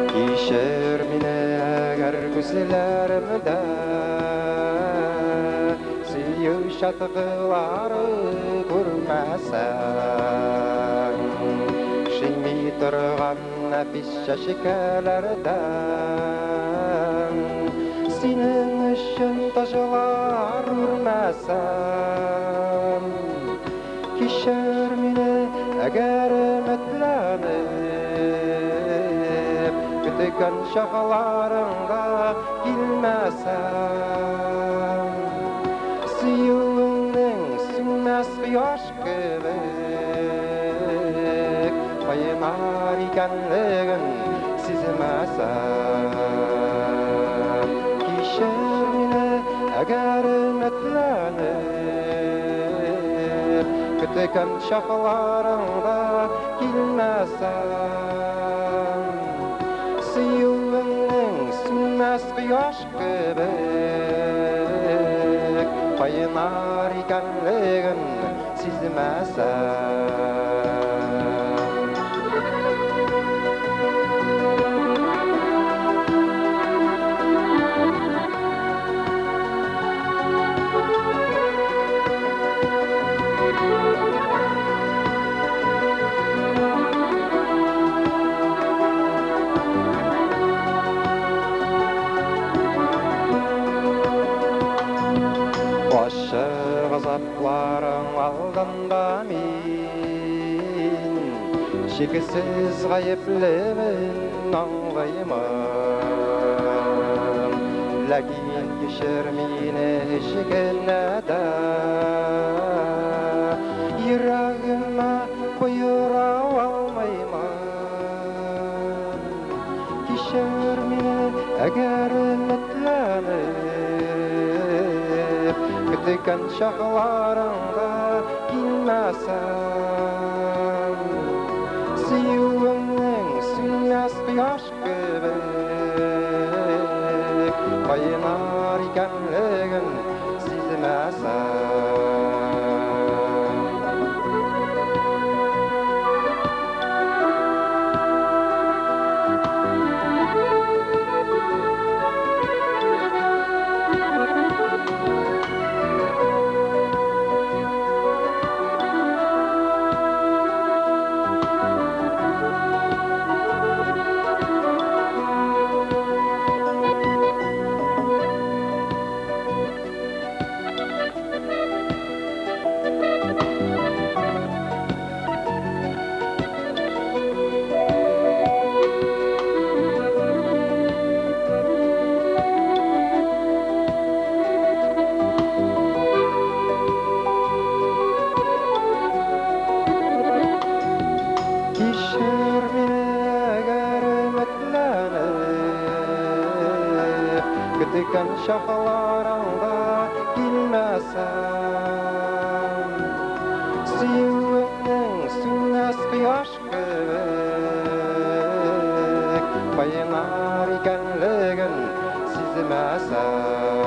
Кичер мине, әгәр күзләремдә сөю чаткылары күрмәсәң, шиңми торган нәфис чәчкәләрдән синең өчен таҗлар үрмәсәм. Кичер мине, әгәр өметләнеп көткән чакларыңда килмәсәм, сөюеңнең сүнмәс кояш кебек кайнар икәнлеген сизмәсәм. Кичер мине, әгәр өметләнеп көткән чакларыңда килмәсәм, сөюеңнең сүнмәс кояш кебек кайнар икәнлеген сизмәсәм. Ачы газапларың алдында мин чиксез гаеплемен, аңлыймын. Ләкин кичер мине һич кенә дә, йөрәгемә боера алмыймын. Кичер мине, әгәр өметләнеп көткән чакларыңда килмәсәм, сөюеңнең сүнмәс кояш кебек кайнар икәнлеген сизмәсәм. Кичер мине, әгәр өметләнеп көткән чакларыңда килмәсәм, сөюеңнең сүнмәс кояш кебек Сизмәсәм.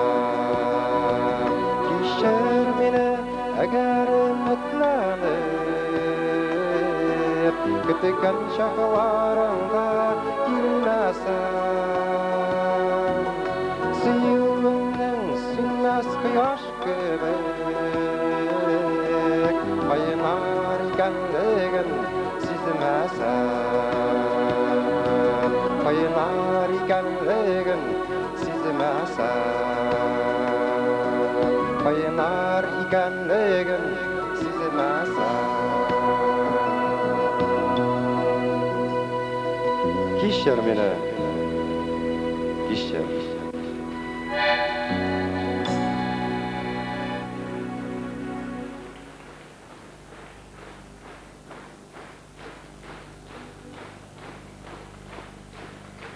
Кичер мине, әгәр өметләнеп көткән чакларыңда килмәсәм. Сөюеңнең сүнмәс кояш кебек кайнар икәнлеген сизмәсәм. Кайнар икәнлеген сизмәсәм. Кайнар икәнлеген сизмәсәм. Кичер мине, кичер.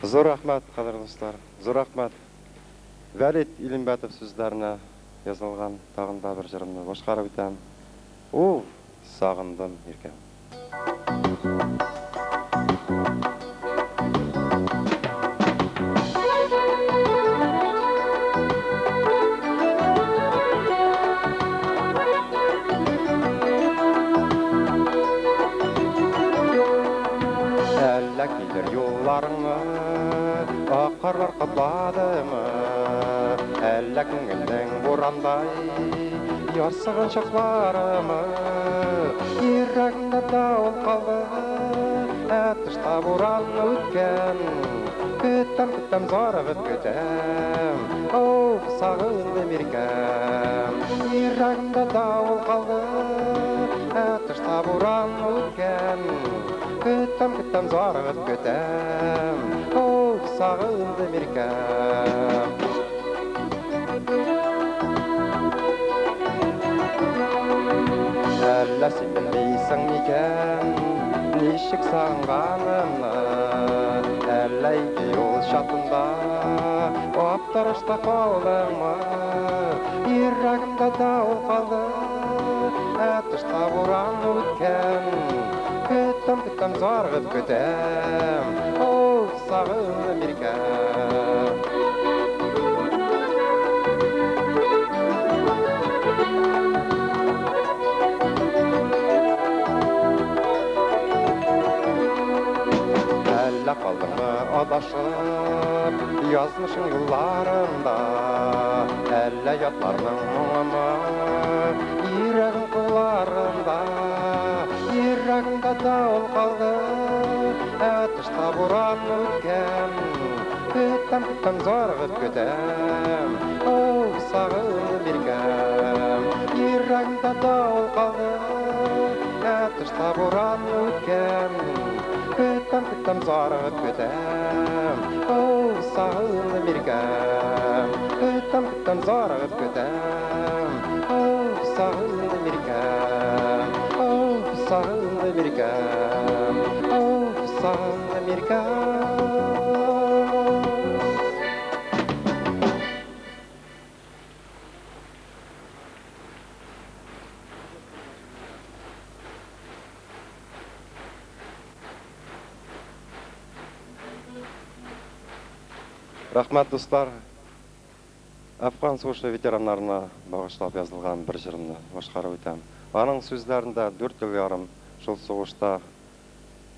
Зур рәхмәт, кадерле дуслар, зур рәхмәт. Вәлит Илембәтов сүзләренә язылган тагын да бер җырымны башкарып үтәм. Уф, сагындым, иркәм. Әллә килер юлларыңны ак карлар капладымы? Әллә күңелнең бурандай ярсыган чакларымы? Йөрәгемдә давыл калды, ә тышта буран үткән. Көтәм, көтәм, зарыгып көтәм. Оф, сагындым, иркәм. Йөрәгемдә давыл калды, ә тышта буран үткән. Көтәм, көтәм, зарыгып көтәм. Оф, сагындым, иркәм. Әллә син белмисең микән, ничек сагынганымны? Әллә ике юл чатында аптырашта калдыңмы? Йөрәгемдә давыл калды, ә тышта буран үткән. Көтәм, көтәм, зарыгып көтәм. Оф, сагындым, иркәм. Әллә калдыңмы адашып язмышың юлларында? Әллә ятларның моңымы йөрәгең кулларында? Йөрәгемдә давыл калды, ә тышта буран үткән. Көтәм, көтәм, зарыгып көтәм. Оф, сагындым, иркәм. Йөрәгемдә давыл калды, ә тышта буран үткән. Көтәм, көтәм, зарыгып көтәм. Оф, сагындым, иркәм. Көтәм, көтәм, зарыгып көтәм. Оф, сагындым, иркәм. Оф, сагындым, иркәм. Оф, сагындым, иркәм. Рәхмәт, дуслар. Әфган сугышы ветераннарына багышлап язылган бер җырымны башкарып үтәм. Аның сүзләрендә 4 ел ярым шул сугышта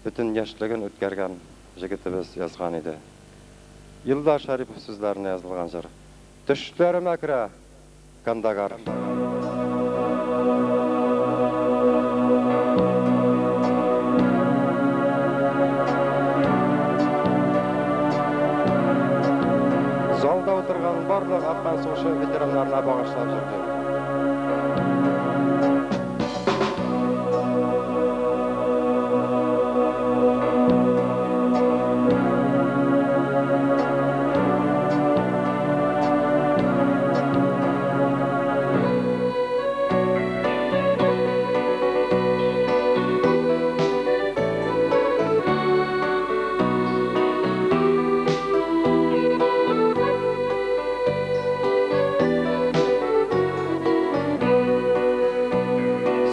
бөтен яшьлеген үткәргән җегетебез язган иде. Илдар Шәрипов сүзләренә язылган җыр. Төшләремә керә Кандагар. Залда утырган барлык Әфган сугышы ветераннарына багышлап җырлыйм.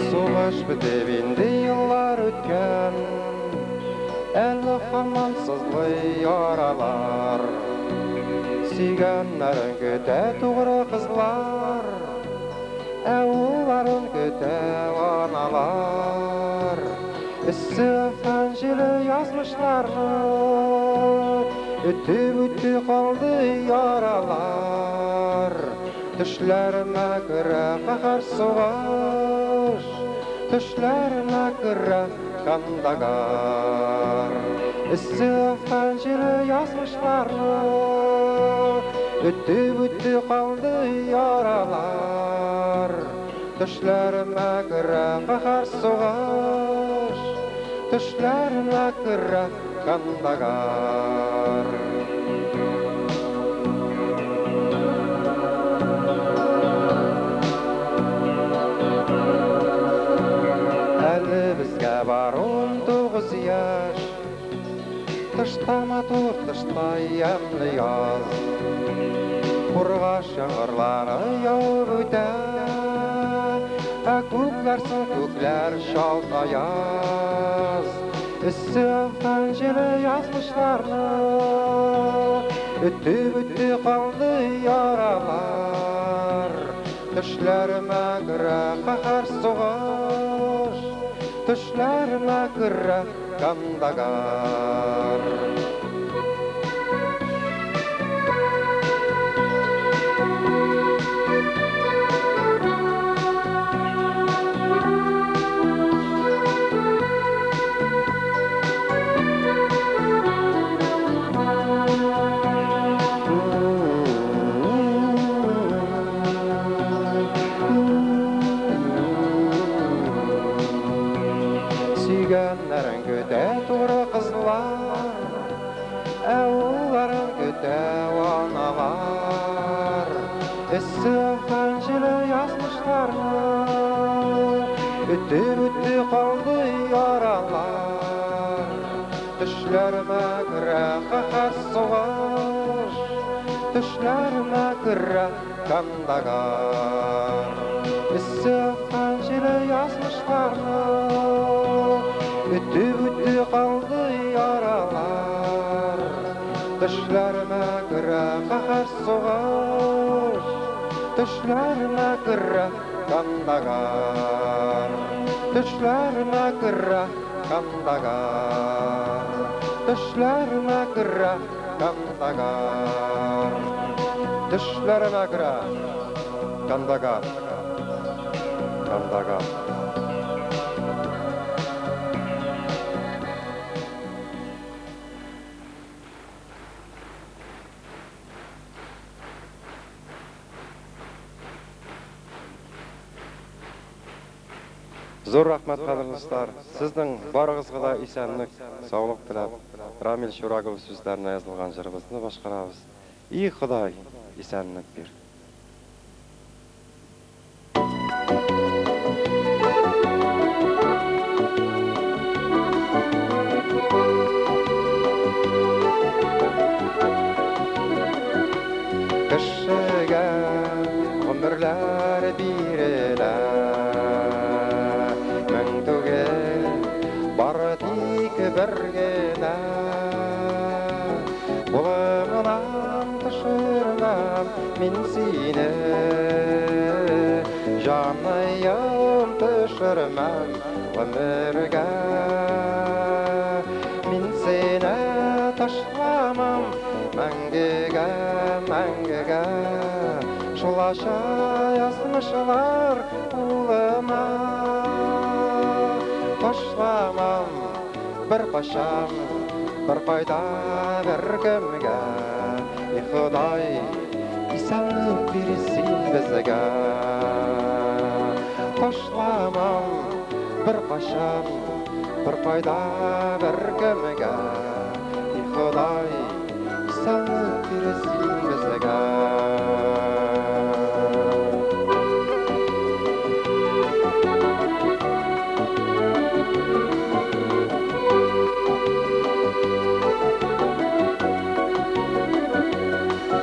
Сугыш бетеп инде еллар үткән, әле һаман сызлый яралар. Сөйгәннәрен көтә тугры кызлар, ә улларын көтә аналар. Эссе җиле язмышларны өтеп үтте калды яралар. Төшләремә керә каһәр сугыш, төшләремә керә Кандагар. Эссе җиле язмышларны өтеп үтте калды яралар. Төшләремә керә каһәр сугыш, төшләремә керә Кандагар. Әле безгә бар 19 яшь, тышта матур, тышта ямьле яз. Кургаш яңгырлары явып үтә, ә күкләр соң күкләр чалт аяз. Эссе җиле язмышларны өтеп үтте калды яралар. Төшләремә керә каһәр сугыш, төшләремә керә Кандагар. Сөйгәннәрен көтә тугры кызлар, ә улларын көтә аналар. Эссе җиле язмышларны өтеп үтте калды яралар. Төшләремә керә каһәр сугыш, төшләремә керә Кандагар. Эссе җиле язмышларны өтеп үтте калды яралар. Төшләремә керә каһәр сугыш, төшләремә керә Кандагар. Төшләремә керә Кандагар. Төшләремә керә Кандагар. Төшләремә керә Кандагар. Кандагар. Зур рәхмәт, кадерле дуслар. Сезнең барыгызга да исәнлек, саулык теләп, Рамил Чурагов сүзләренә язылган җырыбызны башкарабыз. И Ходай, исәнлек бир. Кешегә гомерләр бирелә, мең түгел, бары тик бер генә. Кулымнан төшермәм мин сине, җаныем төшермәм гомергә. Мин сине ташламам мәңгегә, мәңгегә. Шулаша язмышлар кулыма. Ташламам бер кашам, бер кайда, бер кемгә. И Ходай, исәнлек бир син безгә. Ташламам бер кашам, бер кайда, бер кемгә. И Ходай, исәнлек бир син безгә.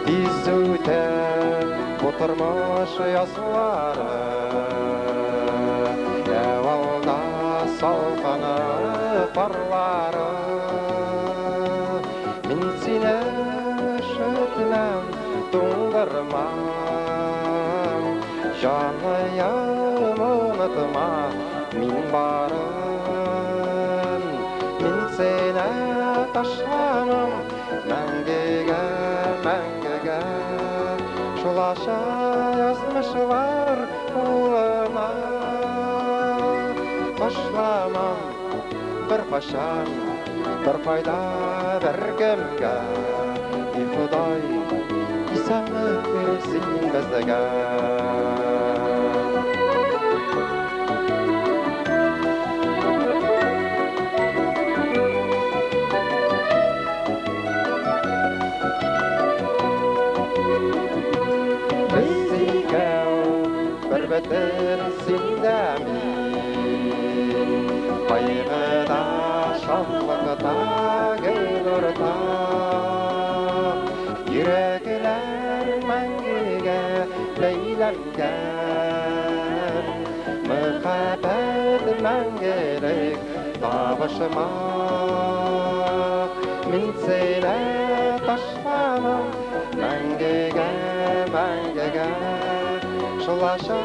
Тиз үтә бу тормыш язлары, Әвалда салкыны парлары. Мин сине өшетмәм калдырмам. Җаныем, онытма, мин барын. Мин сине ташламам, мәңгегә, мәңгегә. Шулаша язмышлар кулына. Ташламам беркайчан, беркайда, беркемгә. И Ходай, исәнлек бир син безгә. Без икәү бер бөтен син дә мин. Кайгыда, шатлыкта гел уртак. Йөрәкләр мәңгегә бәйләнгән. Мәхәббәт мәңгелек табышмак. Мин сине ташламам мәңгегә, мәңгегә. Шулаша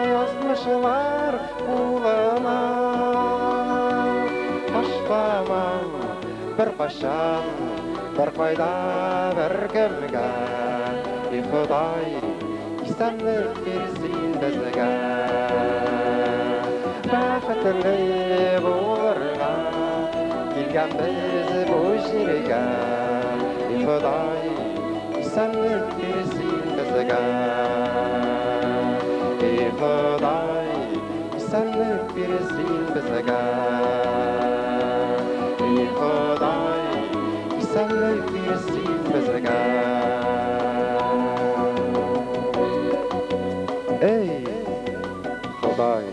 язмышлар кулына. Ташламам беркайчан, беркайда, беркемгә. И Ходай, исәнлек бир син безгә. Бәхетле булырга килгәнбез бу җиргә. И Ходай, исәнлек бир син безгә. И Ходай, исәнлек бир син безгә. И Ходай, исәнлек бир син безгә. Эй, Ходай!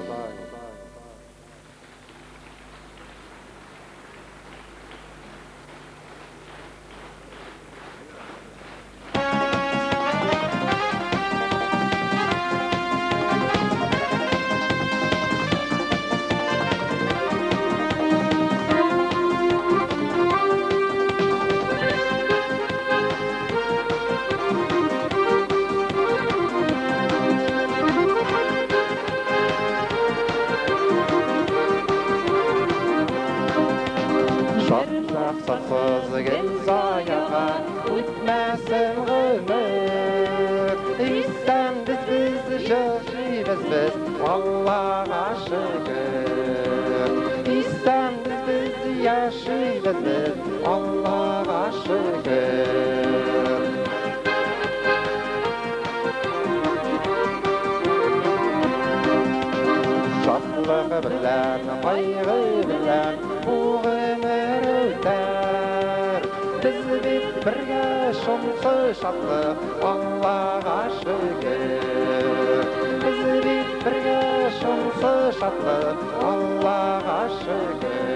Шатлык сатсыз гел заяга үтмәсен гомер. Исәнбез без, яшибез без, Аллага шөкер. Исәнбез без, яшибез без, Аллага шөкер. Шатлык белән, кайгы белән бу гомер үтәр. Без бит бергә шунсы шатлык, Аллага шөкер. Без бит бергә шунсы шатлык, Аллага шөкер.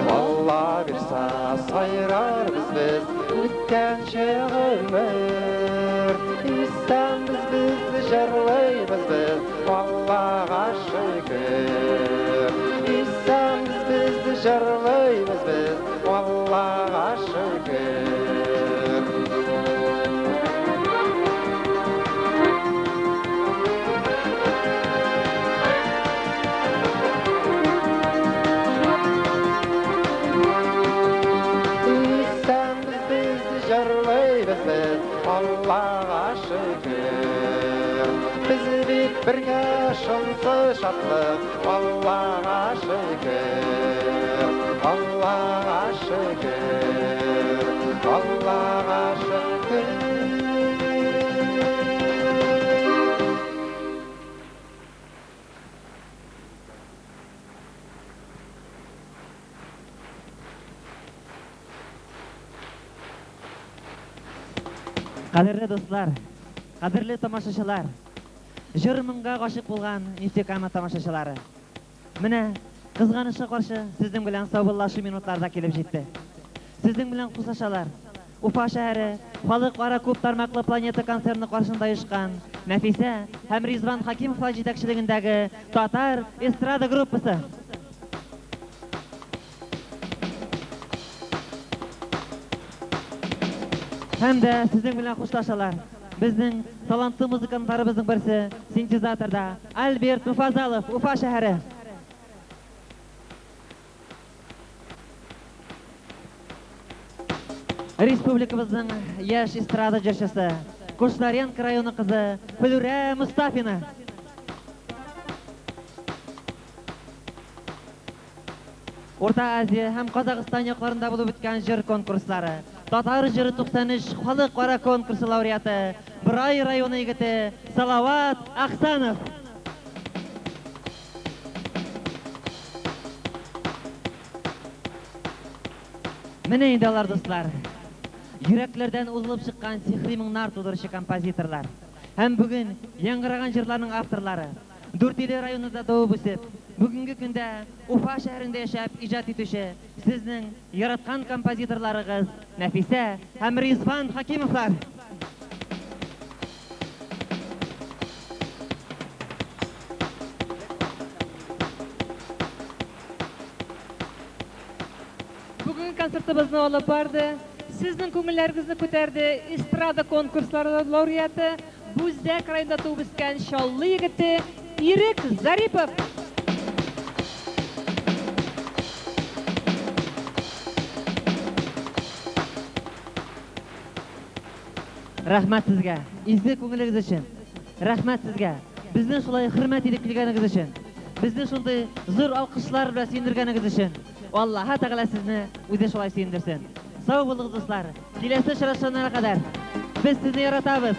Алла бирсә, сайрарбыз без үткәнче гомер. Исәнбез без, җырлыйбыз без, Аллага шөкер. Исәнбез без, җырлыйбыз без, Аллага шөкер. Исәнбез без, җырлыйбыз без, Аллага шөкер. Без бит бергә шунсы шатлык, Аллага шөкер. Аллага шөкер. Аллага шөкер. Кадерле дуслар, кадерле тамашачылар, җыр моңга гашыйк булган Нефтекама тамашачылары. Менә кызганычка каршы сезнең белән саубуллашу минутлары да килеп җитте. Сезнең белән хушлашалар. Уфа шәһәре Халыкара күп тармаклы планета концерны каршында оешкан Нәфисә һәм Ризван Хакимовлар җитәкчелегендәге татар эстрада группасы. Һәм дә сезнең белән хушлашалар. Безнең талантлы музыкантларыбызның берсе синтезаторда Альберт Муфазалов, Уфа шәһәре. Республикабызның яшь эстрада җырчысы, Кушнаренко районы кызы Флүрә Мустафина. Урта Азия һәм Казахстан якларында булып үткән җыр конкурслары. Татар җыры 93 халыкара конкурсы лауреаты, Борай районы егете Салават Ахсанов. Менә инде алар, дуслар. Йөрәкләрдән узылып чыккан сихри моңнар тудыручы композиторлар. Һәм бүген яңгыраган җырларның авторлары. Дүртөйле районында туып үсеп, бүгенге көндә Уфа шәһәрендә яшәп иҗат итүче сезнең яраткан композиторларыгыз Нәфисә һәм Ризван Хакимовлар. Бүгенге концертыбызны алып барды, сезнең күңелләрегезне күтәрде эстрада конкурслары лауреаты, Бүздәк районында туып үскән Чаллы егете Ирек Зарипов. Рәхмәт сезгә, изге күңелегез өчен. Рәхмәт сезгә, безне шулай хөрмәт итеп килгәнегез өчен. Безне шундый зур алкышлар белән сөендергәнегез өчен. Аллаһы Тәгалә сезне үзе шулай сөендерсен. Сау булыгыз, дуслар. Киләсе очрашуларга кадәр. Без сезне яратабыз.